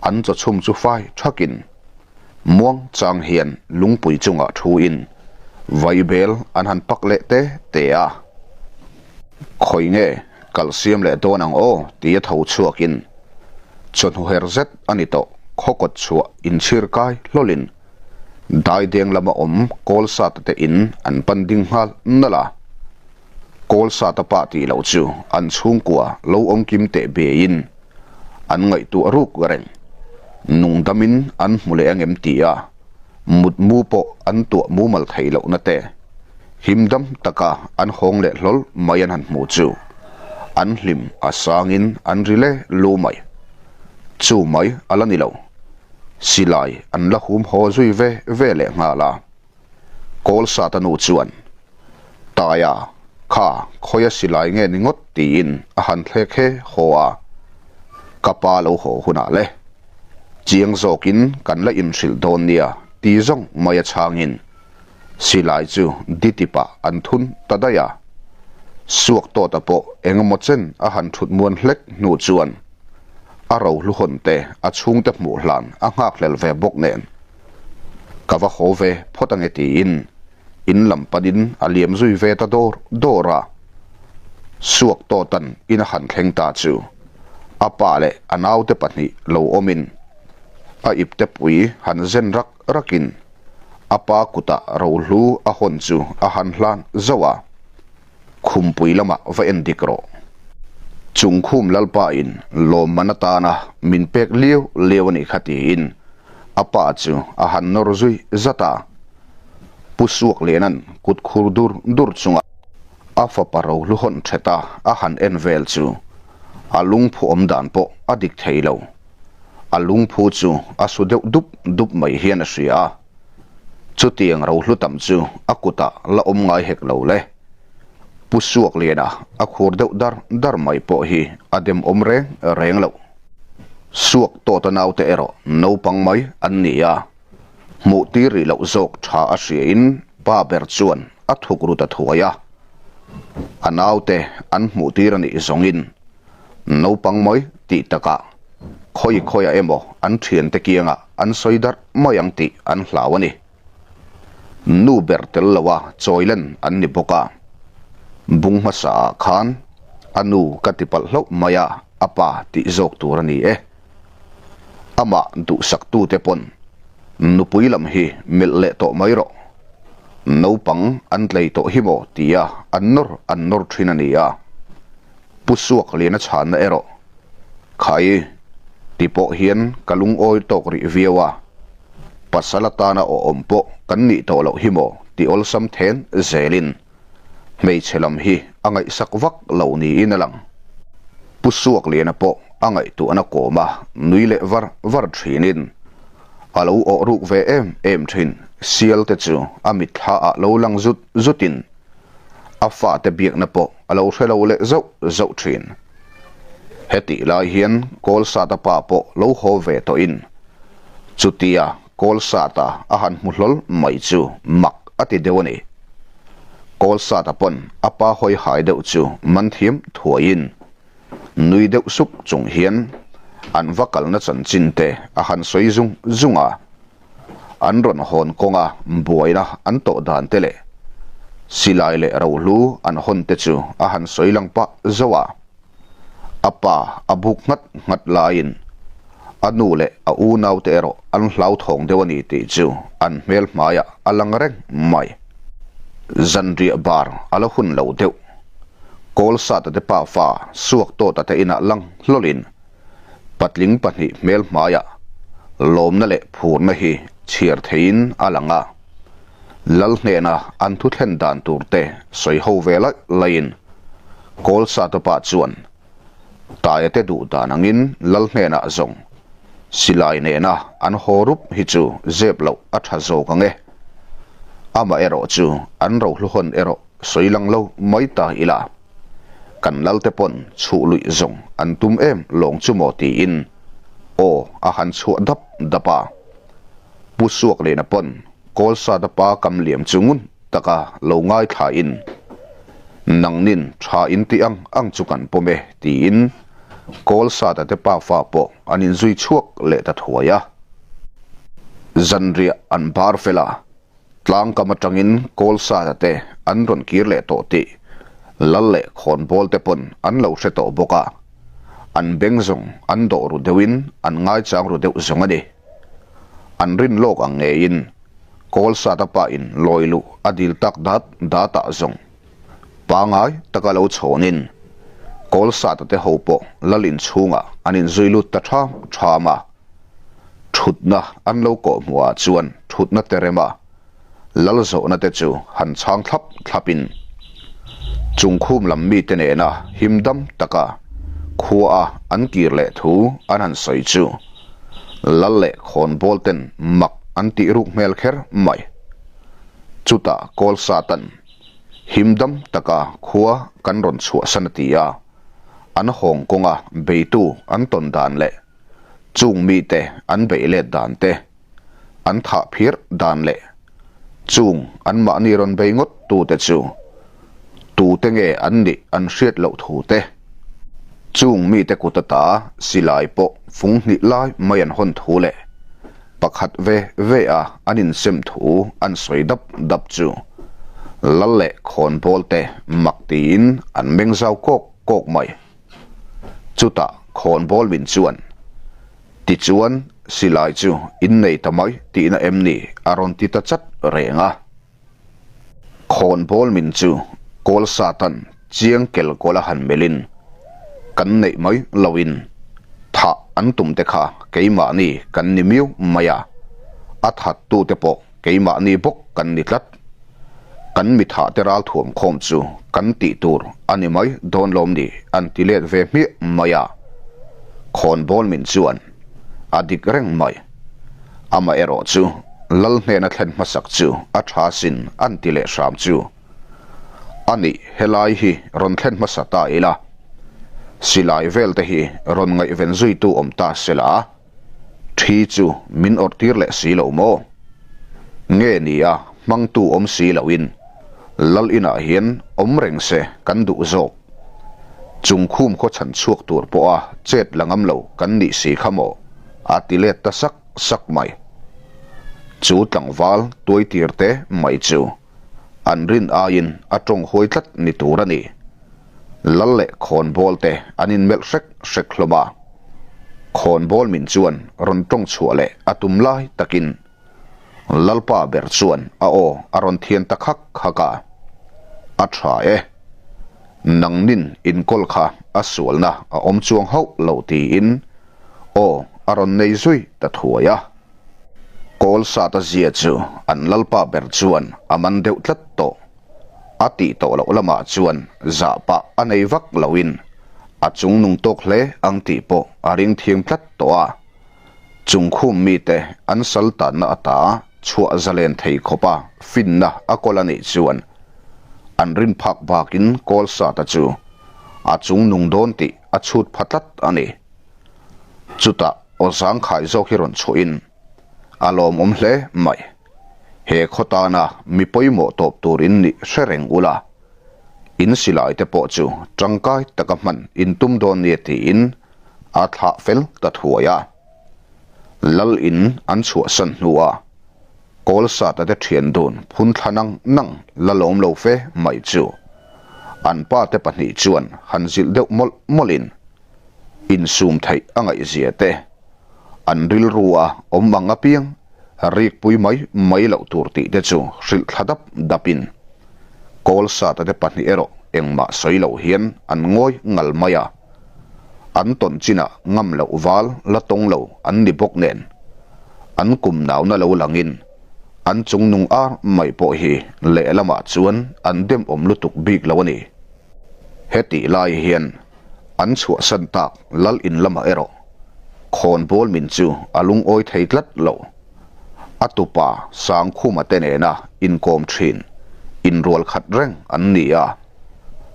S1: An chawchhum chu fai thakin Muang chang hian lungpui chungah thuin vaibel an han pak leh te te a. Khawi nge kal siam leh dawn ang aw tia tho chhuakin chawhnu her zet a ni tawh khaw kawt chhuah inchhir kai hlawlin daideng lama awm kawl sata te in an pan ding nghal nalh a. Kawlsata pa tih loh chu an chhungkua lo awm kim teh beiin an ngaihtuah ruk reng. Nungdamin an hmu leh angem tia mutmu pawh an tuah mumal theih lohna te himdam taka an hawng leh hlawl mai an han hmu chu an hlim a sangin an ri le lu mai. Chu mai a la ni lo. Silai an la hum haw zui ve ve leh nghal a. Kawlsata nu chuan, Taia, kha khawia silai nge ni ngawt tiin a han thlek he haw a, ka pa lo haw hunah le. Chiang zawkin kan la inhrilh dawn nia ti zawng mai a chhangin silai chu ditipah an thun ta daih a. Suak tawta pawh engemaw chen a han thut muan hlek hnu chuan a rohlu hawn te a chhungte hmuh hlan a nghakhlel ve bawk nen. Ka va haw ve phawt ange tiin in lam panin a liam zui ve ta dawr dawr a. Suak tawtan in a han thleng ta chu a pa leh a naute pahnih lo awmin a ipte pui han zen rak rakin a pa kutah rohlu a hawn chu a han hlan zauh a. Khumpui lamah va en dik rawh. Chung khum Lalpa in lawmman atana min pek liau liau a nih kha tiin a pa chu a han nawr zui zat a. Pu Suakliana'n kut khur dur dur chunga a fapa rohlu hawn theta a han en vel chu a lungphu awm dan pawh a dik thei lo. A lungphu chu a su deuh dup dup mai hian a hria a. Chutiang rohlu tam chu a kutah la awm ngai hek lo le. Pu Suakliana a khur deuh dar dar mai pawh hi a dem awm reng reng loh. Suak tawta naute erawh naupang mai an ni a, hmuh tir rih loh zawk tha a hriain pa ber chuan a thuk ru ta thuai a. A naute an hmuh tir a nih zawngin naupang mai tih takah khawi khawiah emaw an thiante kiangah an sawi darh mai ang tih an hlau a ni. Nu ber tel loa chawilen an ni bawk a, bung hmasa ah khan a nu ka ti palh hlauh mai a, a pa tih zawk tur a ni e. Amah duhsak tute pawn nupui lam hi melh leh tawh mai rawh. Naupang an tlei tawh hi maw tia an nawr an nawr thin a ni a. Pu Suakliana chhanna erawh Khai ti pawh hian ka lungawi tawk rih viau a, pasal atana awhawm pawh kan nih tawh loh hi maw ti awlsam then zelin hmeichhe lam hi a ngaihsak vak lo niin a lang. Pu Suakliana pawh a ngaihtuahna kawma nui leh var var thinin a lo awh ruk ve em em thin sial te chu a mitthla ah lo lang zut zutin a fate biakna pawh a lo hre lo leh zauh zauh thin. Hetih lai hian Kawlsata pa pawh lo haw ve tawhin chutia Kawlsata a han hmu hlawl mai chu mak a ti deuh a ni. Kawlsata pawn a pa hawi hai deuh chu man thiam thuaiin nui deuh suk chung hian an va kalna chanchin te a han sawi zung zung a. An rawn hawn kawnga buaina an tawh dan te leh silai leh rohlu an hawn te chu a han sawi lang pah zauh a. A pa a buk nghat nghat laiin a nu leh a unaute erawh an hlauthawng deuh a ni tih chu an hmel hmaiah a lang reng mai. Zanriah bar a la hun lo deuh. Kawlsata te pafa Suaktawta te inah lang hlawlin Patling pahnih hmel hmaiah lawmna leh phurna hi chhiar theiin a lang a. Lal hnena an thu thlen dan tur te sawi ho ve laih laihin Kawlsatawpa chuan Taia te duh dan angin Lal hnenah zawng silai nena an haw rup hi chu zep loh a tha zawk ang e. Amaherawh chu an rohluhawn erawh sawi lang lo mai ta ila. Kan lalte pawn chhuh luih zawng an tum em lawng chu maw tiin aw a han chhuah dap dap a. Pu Suaklena pawn Kawlsata pa kam liam chu ngun taka lo ngaithlain Nangnin tha in tih ang ang chu kan pawm e tiin Kawlsata te pafa pawh an inzui chhuak leh ta thuai a. Zanriah an bar fel a. Tlangkam atangin Kawlsata te an rawn kir leh tawh tih Lal leh Khawnbawl te pawn an lo hre tawh bawk a, an beng zawng an dawh ru deuhin an ngaichang ru deuh zawng a ni. An rin lawk ang ngeiin Kawlsata pa in lawi luh a dil tak dat datah zawng. Pangai taka lo chhawnin Kawlsata te ho pawh lal inchhungah an inzui lut ta ṭham ṭham a. Ṭhutna an lo kawh hmuhah chuan ṭhutna te rema lal zawhna te chu han chhang thlap thlapin chungkhum lam mite nena him dam taka khuaa an kir leh thu an han sawi chu lal leh khawnbawl ten mak an tih ruk hmel kher mai. Chutah Kawlsatan him dam taka khua kan rawn chhuahsan a ti a, an hawng kawnga beitu an tawn dan leh chung mite an beih let dan te, an thah phir dan leh chung anmahni rawn bei ngawt tute chu tute nge an nih an hriat loh thu te, chung mite kut ata silai pawh fung hnih lai mai an hawn thu leh pakhat ve ve a an insem thu an sawi dap dap chu lal leh khawnbawl te mak tiin an meng zau kawk kawk mai. Chutah khawnbawl min chuan Tichuan, silai chu in nei ta mai tihna em ni? a rawn ti ta chat reng a. Khawnbawl min chu kawl satan chiang kel kawl a han melhin, Kan neih mai loin thah an tum te kha keimahni kan ni miau mai a, a thattute pawh keimahni bawk kan ni tlat. Kan mi thahte ral thuam khawm chu kan tih tur a ni mai dawn lawm ni an ti let ve hmiah mai a. Khawnbawl min chuan a dik reng mai. Amaherawh chu Lal hnena thlen hmasak chu a tha sin an ti leh hram chu a nih helai hi rawn thlen hmasa ta ila silai vel te hi rawn ngaihven zuitu awm ta sela. Thi chu min awrh tir leh si lo maw? Nge ni a hmangtu awm si loin Lal inah hian awm reng se kan duh zawk. Chung khum khaw chhan chhuak tur pawha chet la ngam lo kan nih si kha maw? A ti let ta sak sak mai. Chu tlangval tuai tir te mai chu an rin aiin a tawng huai tlat ni tur a ni. Lal leh khawnbawl te an inmelh hrek hrek hlawm a. Khawnbawl min chuan rawn tawng chhuah leh a tum lai takin Lalpa ber chuan a aw a rawn thian ta khak khak a. A tha e. Nangnin inkawl kha a sualna a awm chuang hauh lo tiin aw a rawn nei zui ta thuai a. Kawl sata zia chu an Lalpa ber chuan a man deuh tlat tawh. A tih tawh loh lamah chuan zah pah a nei vak loin a chung nung tawk hle ang tih pawh a ring thiam tlat tawh a. Chung khum mite an sal tanna ata chhuah zalen thei khawpa finna a kawl a nih chuan an rin phak bakin kawl sata chu a chung nung dawn tih a chhut pha tlat a ni. Chutah aw zangkhai zawk hi rawn chhuahin a lawmawm hle mai. He khaw tana mi pawimawh tawp tur in nih hre reng ula, in silai te pawh chu tangkai taka hman in tum dawn nia tiin a thlah fel ta thuai a. Lal in an chhuahsan hnua Kawlsata te thian dun phun thla nang nang la lawm lo fe mai chu an pa te pahnih chuan han zilh deuh mawlh mawlhin insum theih a ngaihzia te an rilru a awm ang apiang rikpui mai mai loh tur tih te chu hrilh thla dap dapin Kawlsata te pahnih erawh engmah sawi loh hian an ngawi ngal mai a, an tawn chinah ngam loh val la tawng lo an ni bawk nen an kum nauna lo langin an chungnung ar mai pawh hi lehlamah chuan an demawm lutuk bik lo a ni. Hetih lai hian An chhuahsan tak lal in lamah erawh khawnbawl min chu a lungawi thei tlat lo. A tupa Sangkhuma te nena inkawm thin inrual khat reng an ni a,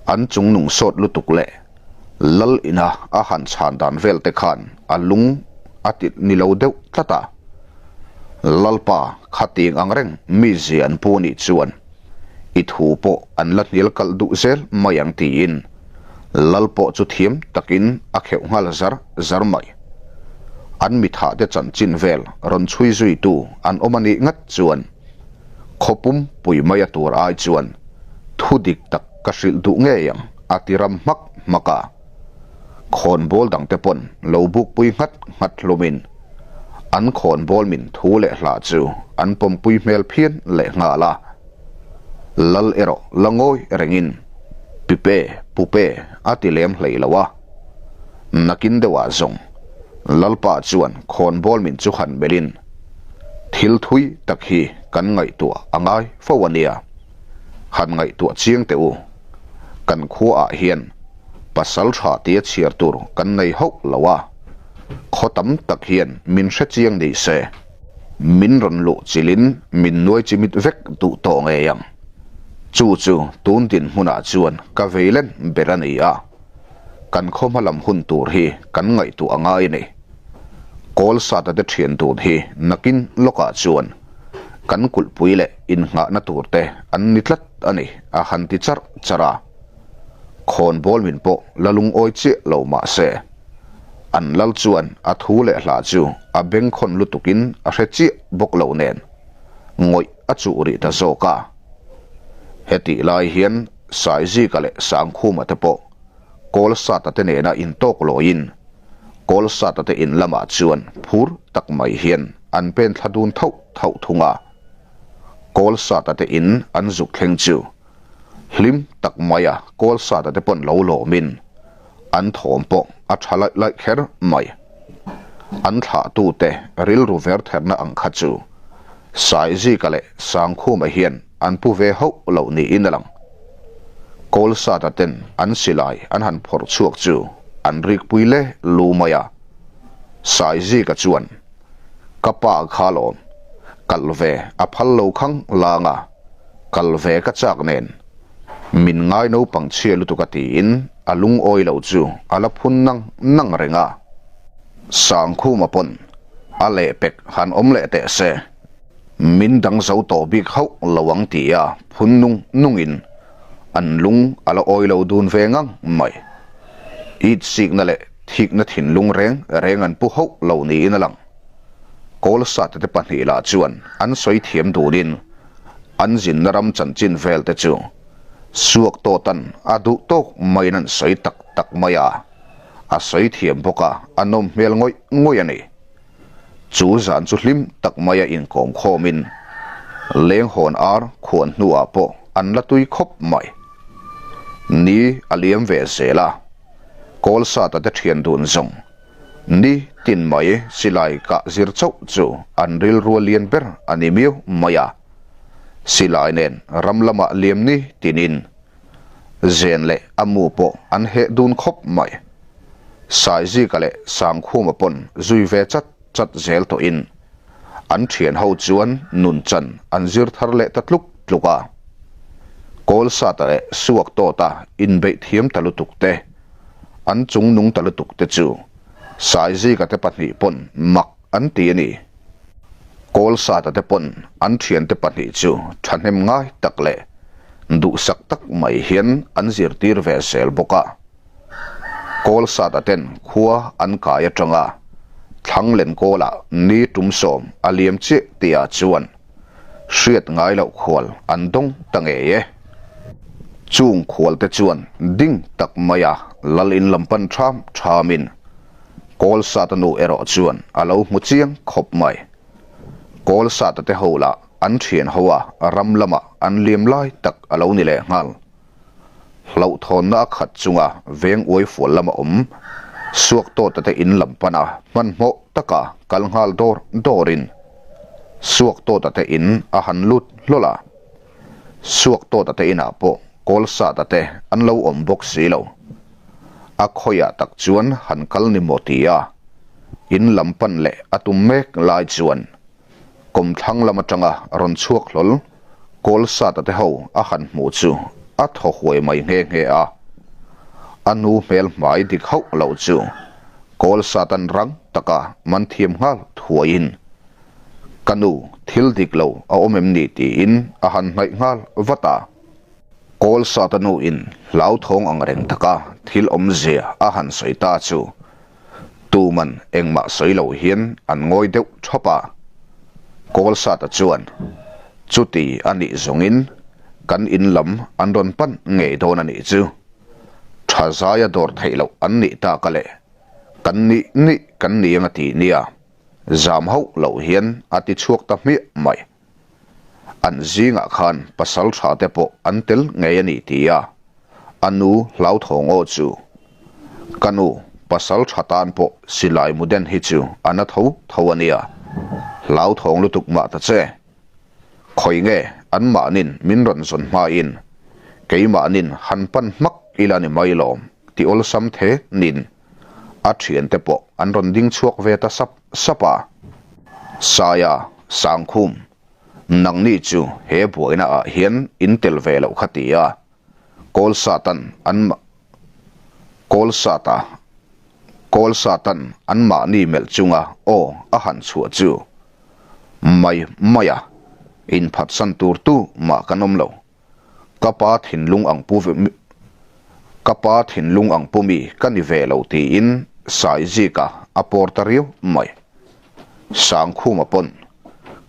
S1: an chungnung sawt lutuk leh lal ina a han chhan dan vel te khan a lung a ti ni lo deuh tlat a. Lalpa khating ang reng mizia an pu nih chuan i thu pawh an la hnial kalh duh zel mai ang tiin Lal pawh chu thiam takin a kheuh nghal zar zar mai. An mithahte chanchin vel rawn chhui zuitu an awm a nih ngat chuan khaw pum pui mai a tur ai chuan thu dik tak ka hrilh duh ngei ang a ti ram hmak hmak a. Khawnbawl dangte pawn lo bukpui nghat nghat hlumin an khawnbawl min thu leh hla chu an pawmpui hmel phian leh nghal a. Lal erawh la ngawi rengin. Pipe, pupe a ti lem hlei lo a. Nakin deuhah zawng Lalpa chuan khawnbawl min chu han melhin thil thui tak hi kan ngaihtuah a ngai fo a nia. Han ngaihtuah chiang teh u. Kan khuaah hian pasal tha tia chhiar tur kan nei hauh lo a, khaw tam tak hian min hre chiang ni se, min rawn luh chilhin min nuai chimit vek duh tawh ngei ang. Chu chu tun dinhmunah chuan ka vei len ber a ni a, kan khaw hma lam hun tur hi kan ngaihtuah a ngai a ni. Kawlsata te thian dun hi nakin lawkah chuan kan kulhpui leh innghahna tur te an ni tlat a ni a han ti charh charh a. Khawnbawl min pawh la lungawi chiah lo mah se, an lal chuan a thu leh hla chu a bengkhawn lutukin a hre chiah bawk lo nen ngawih a chuh rih ta zawk a. Hetih lai hian Saizika leh Sangkhuma te pawh Kawlsata te nena intawk lawiin Kawlsata te in lamah chuan phur tak mai hian an pen thla dun thauh thauh thung a. Kawlsata te in an zuk thleng chu hlim tak maia Kawlsata te pawn lo lawmin an thawm pawh a tha laih laih kher mai. An thlahtute rilru vertherna ang kha chu Saizika leh Sangkhuma hian an pu ve hauh loh niin a lang. Kawlsata ten an silai an han phawrh chhuak chu an rikpui le lu mai a. Saizika chuan, Ka pa kha lawm, kal ve a phal lo khang lang a, kal ve ka chak nen. Min ngai naupang chhia lutuk a tiin a lungawi lo chu a la phun nang nang reng a. Sangkhuma pawn a lehpek han awm leh teh se. Min dang zo tawh bik hauh lo ang ti a phun nung nungin an lung a la awi lo dun ve ngang mai. Itsikna leh thikna thinlung reng reng an pu hauh lo niin a lang. Kawlsate te pahnih lah chuan an sawi thiam dunin an zinna ram chanchin vel te chu suak tawtan a duh tawk maiin an sawi tak tak mai a, a sawi thiam bawk a, a nawm hmel ngawih ngawih a ni. Chu zan chu hlim tak maia inkawm khawmin lenghawn ar khuan hnuah pawh an la tui khawp mai. Ni a liam ve zel a, Kawlsata te thian dun zawng Ni tin mai silai kah zir chauh chu an rilrua lian ber a ni miau mai a. Silai nen ram lamah liam ni tinin zen leh a mu pawh an heh dun khawp mai. Saizika leh Sangkhuma pawn zui ve chat chat zel tawhin an thian ho chuan nun chan an zir thar leh ta tluk tluk a. Kawlsata leh Suaktawta inbeih thiam ta lutuk te An chung nung ta lutuk te chu Saizika te pahnih pawn mak an ti a ni. Kawlsata te pawn an thiante pahnih chu thahnem ngai tak leh duhsak tak mai hian an zirtir ve zel bawk a. Kawlsata ten khua an kai atanga Thlanglen kawlah ni tum sawm a liam chiah tihah chuan hriat ngai loh khual an dawng ta ngei e. Chung khual te chuan ding tak maia lal in lam pan ṭham ṭhamin Kawlsata nu erawh chuan a lo hmu chiang khawp mai. Kawlsata te ho lah an ṭhian ho a ram lamah an liam lai tak a lo ni lehnghal. Hlauhthawnna a khat chunga veng uai fual lama awm Suaktawta te in lam pana hmanhmawh taka kal nghal dawr dawrin Suaktawta te in a han lut hlawl a. Suaktawta te inah pawh Kawlsata te an lo awm bawk si lo. A khawiah tak chuan han kal ni maw tia in lam pan leh a tum mek lai chuan Kawmthlang lam atanga rawn chhuak hlawl Kawlsata te ho a han hmuh chu a thaw huai mai nghe nghe a. A nu hmel hmai dik hauh loh chu Kawlsatan rang taka man thiam nghal thuaiin, Ka nu, thil dik lo a awm em ni? tiin a han hnaih nghal vat a. Kawlsata nuin hlauthawng ang reng taka thil awmzia a han sawi ta chu Tuman engmah sawi lo hian an ngawi deuh thap a. Kawlsata chuan, Chuti a nih zawngin kan in lam an rawn pan ngei dawn a nih chu. Tha zaia dawr theih loh an nih tak a le. Kan nih nih kan ni ang a ti nia. Zam hauh loh hian a ti chhuak ta hmiah mai. An zingah khan pasal tha te pawh an tel ngei a ni ti a. A nu hlauthawng aw chu. Ka nu, pasal tha tan pawh silai mu den hi chu a na tho tho a nia. Hlauthawng lutuk mah ta che. Khawi nge anmahnin min rawn zawn hmain keimahnin han pan hmak ila ni mai lawm ti awlsam the nin a thiante pawh an rawn ding chhuak ve ta sap sap a. Saia, Sangkhum, nangni chu he buaina ah hian in tel ve loh kha ti a, Kawlsatan an Kawlsata Kawlsatan anmahni melh chunga aw a han chhuah chu mai mai a, inphatsan tur tu mah kan awm lo. Ka pa thinlung ang pu Ka pa thinlung ang pu mi ka ni ve lo tiin Saizika a pawr ta riau mai. Sangkhuma pawn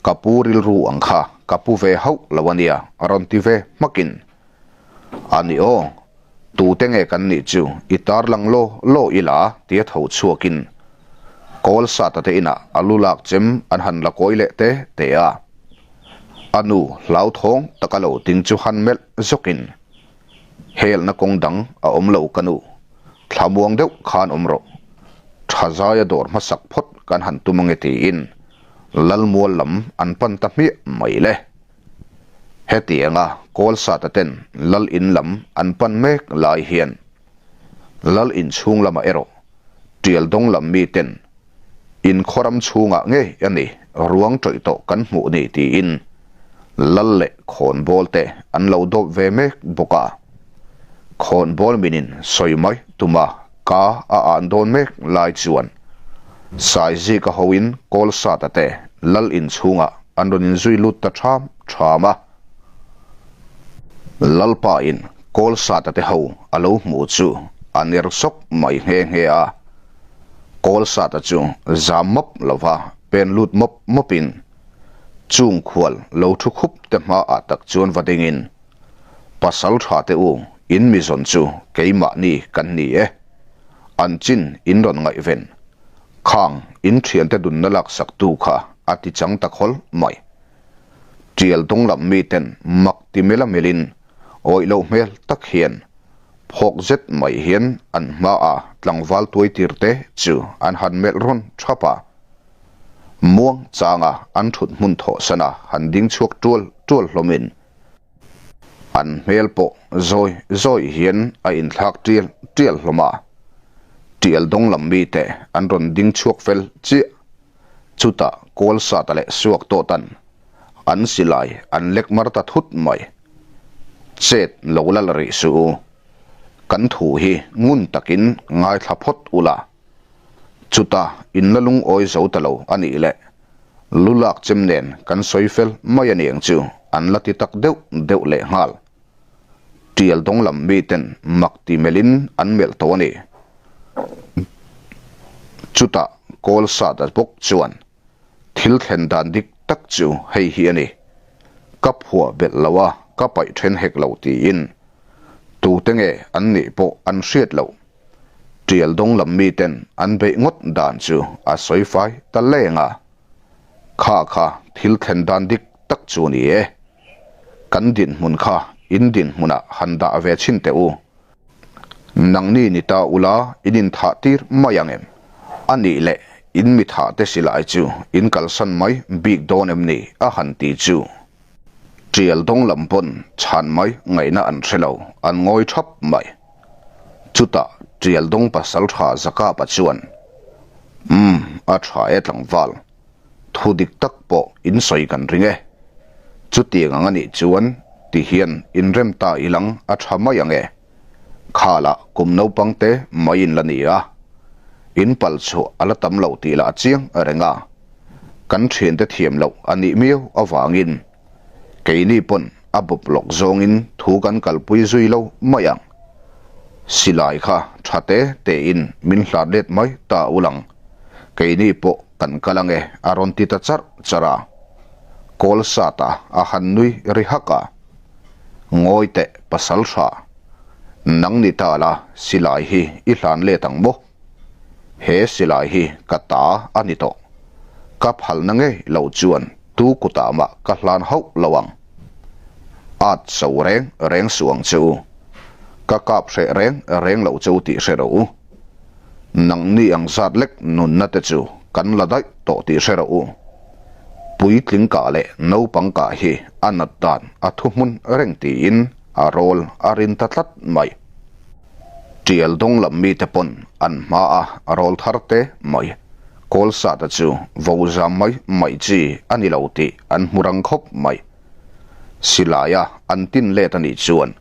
S1: ka pu rilru ang kha ka pu ve hauh lo a nia a rawn ti ve hmakin, A ni aw, tute nge kan nih chu i tarlang law law ila tia tho chhuakin Kawlsata te inah a lu lak chem an han la kawi leh te te a. A nu hlauthawng taka lo ding chu han melh zawkin, Helna kawng dang a awm lo ka nu, thlamuang deuh khan awm rawh. Tha zaia dawr hmasak phawt kan han tum ange tiin Lalmual lam an pan ta hmiah mai le. Hetianga Kawlsata ten Lal in lam an pan mek lai hian Lal in chhung lamah erawh Tial dawng lam mi ten in khawram chhungah ngei a ni ruang tawih tawh kan hmuh ni tiin Lal leh khawnbawl te an lo dawp ve mek bawk a. Khawnbawl minin sawi mai tuma ka a an dawn mek lai chuan Saizika hoin Kawlsata te Lal in chhungah an rawn inzui lut ta ṭham ṭham a. Lalpa in Kawlsata te ho a lo hmuh chu a ner sawk mai nghe nghe a. Kawlsata chu zam mawp lova pen lut mawp mawp in chung khual lo thu khup te hma ah tak chuan va ding in Pasal tha te u in mi zawn chu keimahni kan ni e. An chin in rawn ngaihven khang in thiante dunna laksak tu kha a ti chang ta khawl mai. Tial dawng lam miten mak ti mela melin awih loh hmel tak hian phawk zet mai hian an hmaah tlangval tuai tir te chu an han melh rawn thap a. Muang changa an thut hmun thawh sana han ding chhuak tual tual hlawmin an hmel pawh zawi zawi hian a inthlak tial tial hlawm a. Tial dawng lam mite an rawn ding chhuak fel chiah. Chutah Kawlsata leh Suak tawh tan an silai an lek mar ta thut mai. Chet lo la la rih suh u. Kan thu hi ngun takin ngaithla phawt ula. Chutah in la lungawi zo ta lo a nih leh lu lak chem nen kan sawi fel mai a niang chu an la ti tak deuh deuh leh nghal. Tial dawng lam miten mak ti melhin an melh tawh a ni. Chutah Kawlsata bawk chuan thil thlen dan dik tak chu hei hi a ni, Ka phuah belh lo a, ka paih then hek lo tiin tute nge an nih pawh an hriat loh. Tial dawng lam miten an beih ngawt dan chu a sawi fai ta leng a, Kha kha thil thlen dan dik tak chu a ni e. Kan dinhmun kha in dinhmunah han dah ve chhin teh u. Nangni ni ta ula in inthah tir mai ang em? A nih leh in mi thah te silai chu in kalsan mai bik dawn em ni? a han ti chu. Tial dawng lam pawn chhan mai ngaihna an hre lo, an ngawi thap mai. Chutah Tial dawng pasal tha Zakapa chuan, Umm, a tha e tlangval. Thu dik tak pawh in sawi kan ring e. Chutiang ang a nih chuan ti hian inrem ta ilang a tha mai ang e. Khalah kum naupang te mai in la ni a. In pal chhuah a la tam lo tih lah a chiang reng a. Kan thiante thiam loh a nih miau avangin keini pawn a bawp lawk zawngin thu kan kalpui zui lo mai ang. Silai kha tha te tein min hlat let mai ta ulang. Keini pawh kan kal ange a rawn ti ta charh charh a. Kawl sat a a han nui ri hak a. Ngawi teh pasal tha. Nang ni ta la silai hi i hlan let ang maw? He silai hi ka ta a ni tawh. Ka phalna ngei lo chuan tu kutah mah ka hlan hauh lo ang. At so reng reng suh ang che u. Ka kap hreh reng reng lo che u tih hre rawh u. Nangni ang zat lek nunna te chu kan la daih tawh tih hre rawh u. Puitling kah leh naupang kah hi a nat dan a thuhmun reng tiin a rawl a rin ta tlat mai. Tial dawng lam mite pawn an hma a rawl thar te mai. Kawlsata chu vo zam mai mai chi a ni lo tih an hmu rang khawp mai. Silaia an tin let a nih chuan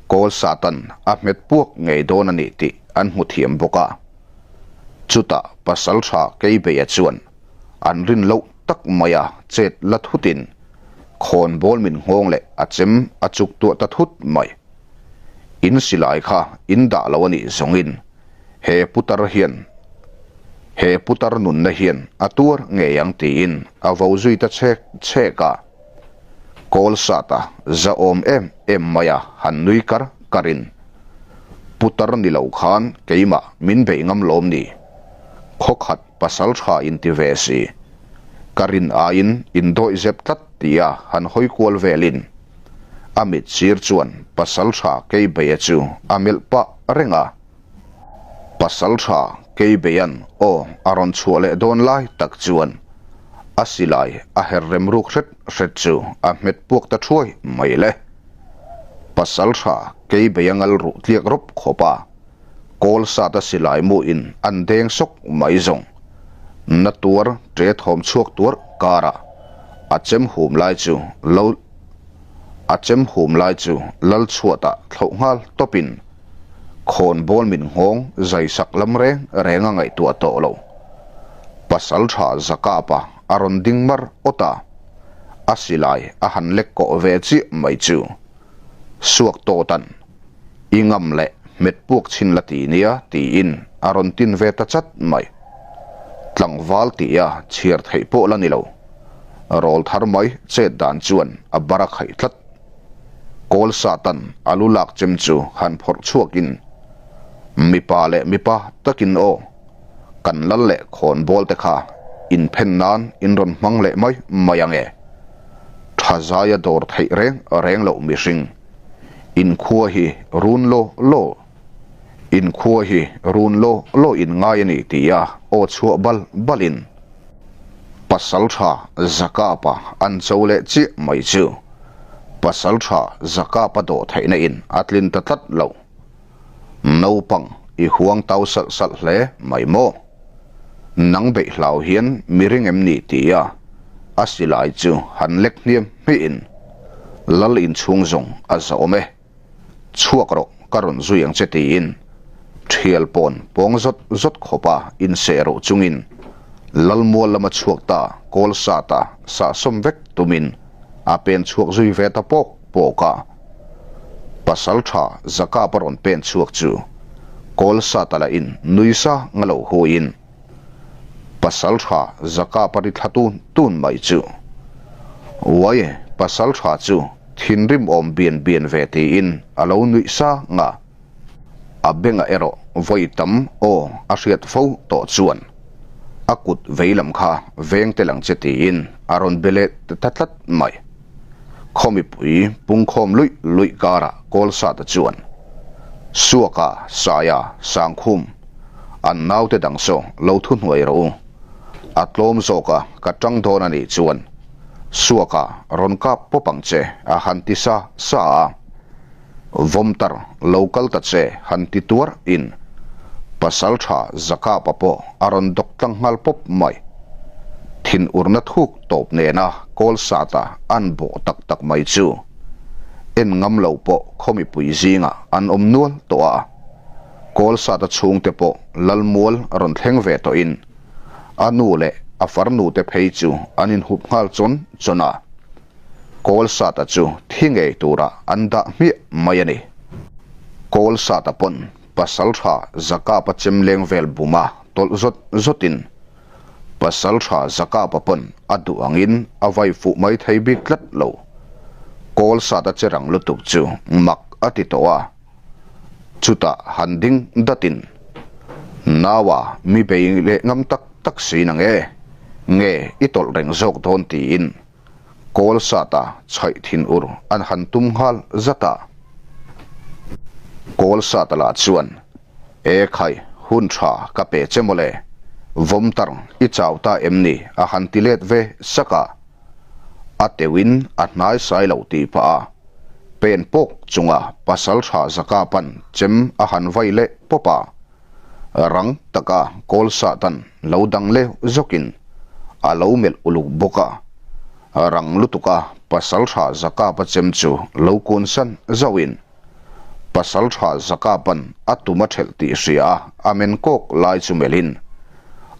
S1: Kawlsatan a hmet puak ngei dawn a nih tih an hmu thiam bawk a. Chutah Pasaltha Keibeia chuan an rin loh tak maia chet la thutin khawnbawl min nghawng leh a chem a chuk tuah ta thut mai. In silai kha in dah lo a nih zawngin he putar hian he putar nunna hian a tuar ngei ang tiin a vo zui ta chhek chhek a. Kawl sata zahawm em em maia han nui kar karin putar ni lo khan keimah min beih ngam lawm ni? Khawkhat pasal tha inti ve si. Ka rin aiin indawih zep tlat tia han hawi kual velin a mit sir chuan pasal tha Keibeia chu a melh pah reng a. Pasal tha Keibeian aw a rawn chhuah leh dawn lai tak chuan a silai a her rem ruk hret hret chu a hmet puak ta thuai mai le. Pasal tha Keibeia ngal ruh tliak rawp khawp a. Kawl sat a silai mu in an deng sawk mai zawng. Na tuar ṭe thawm chhuak tuar karah a chem hum lai chu lo a chem hum lai chu lal chhuatah thlauh nghal tawpin khawnbawl min nghawng zai sak lam reng reng a ngaihtuah tawh lo. Pasal tha Zakapa a rawn ding mar awt a, a silai a han lek kawh ve chiah mai chu suak tawtan I ngam leh hmet puak chhin la ti nia tiin a rawn tin ve ta chat mai. Tlangval tia chhiar theih pawh la ni lo. Rawl thar mai chet dan chuan a bar a khaih tlat. Kawl Satan a lu lak chem chu han phawrh chhuakin, Mipa leh mipa takin aw, kan lal leh khawnbawl te kha inphen nan in rawn hmang leh mai mai ange. Tha zaia dawr theih reng reng loh mihring. Inkhua hi run law law Inkhua hi run law law in ngai a ni tia aw chhuah bal balin Pasaltha Zakapa an cho leh chiah mai chu Pasaltha Zakapa dawh theihna in a tlin ta tlat lo. Naupang i huang tau salh salh hle mai maw? Nang beih hlau hian mi ring em ni tia a silai chu han lek hniam hmihin lal inchhung zawng a zawm e. Chhuak rawh ka rawn zui ang che tiin thial pawn pawng zawt zawt khawpa inseh rawh chungin lal mual lama chhuak ta kawl sata sahsawm vek tumin a pen chhuak zui ve ta pawk pawk a. Pasal tha Zakap a rawn pen chhuak chu kawl sata lah in nui sa nga lo huiin Pasal tha Zakap a ri thla tun tun mai chu Uai pasal tha chu thinrim awm bian bian ve tiin a lo nuih sa nga. A bengah erawh vawi tam aw a hriat fo tawh chuan a kut vei lam kha veng tel ang che tiin a rawn be leh ta tlat mai. Khaw mipui pungkhawm luih luih karah Kawlsata chuan Suaka, Saia, Sangkhum, an naute dang saw lo thuhnuai rawh u. A tlawm zawka ka tang dawn a nih chuan Suaka rawn kap pawp ang che a han ti sa sa a. Vawmtar lo kal ta che han ti tuar in pasal tha Zakapa pawh a rawn dawk tlang nghal pawp mai. Thin urna thuk tawp nena kawl sata an bawh tak tak mai chu en ngam lo pawh khaw mipui zingah an awm nual tawh a. Kawl sata chhungte pawh Lalmual rawn thleng ve tawhin a nu leh a farnu te phei chu an inhup nghal chawn chawn a. Kawlsata chu thi ngei turah an dah hmiah mai a ni. Kawlsata pawn Pasaltha Zakapa chem leng vel buma tawlh zawt zawtin Pasaltha Zakapa pawn a duh angin a vai fuh mai thei bik tlat lo. Kawlsata che rang lutuk chu mak a ti tawh a. Chutah han ding datin Naua mi bei leh ngam tak tak si nang e, nge i tawlh reng zawk dawn tiin Kawl sata chhaih thin ur an han tum nghal zat a. Kawlsata lah chuan, E khai, hun tha ka pe che mawle, vawmtar i chau ta em ni? a han ti let ve sak a. A teuhin a hnai sai lo tih pah a, pen pawk chunga pasaltha Zakapa'n chem a han vai leh pawp a. Rang taka Kawlsatan lo dang leuh zawkin a lo melh uluk bawk a. Rang lutuka Pasaltha Zakapa chem chu lo kunsan zauhin Pasaltha Zakapan a tum a thelh tih hria a, a men kawk lai chu melhin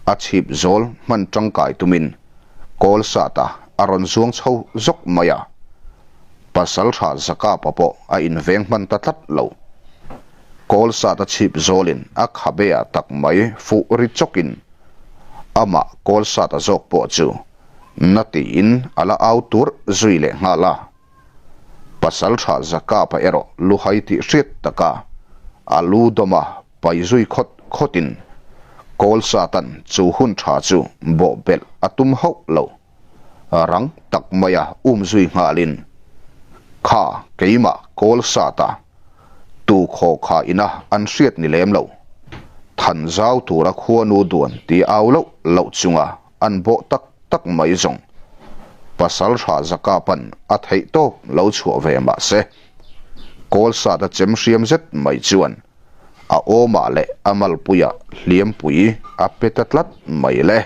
S1: a chhip zawl hman tangkai tumin Kawlsata a rawn zuang chho zawk mai a. Pasaltha Zakapa pawh a inveng hman ta tlat lo. Kawlsata chhip zawlin a khabe ah tak mai fuh ri chawkin amah Kawlsata zawk pawh chu na tiin a la au tur zui leh nghal a. Pasaltha Zakapa erawh luhai tih hriat taka a lu dawma pai zui khawt khawtin Kawlsatan chu hun tha chu bawhbelh a tum hauh lo. Rang tak maia um zui nghalin, Kha keimah Kawlsata Tu khaw kha ina an hriat ni lem lo. Than zau tura khuanu duan ti au loh loh chunga an bawh tak tak mai zawng. Pasaltha Zakapan a theih tawp lo chhuah ve mah se, Kawlsata chem hriam zet mai chuan a awmah leh a malpuiah hliampui a pe ta tlat mai le.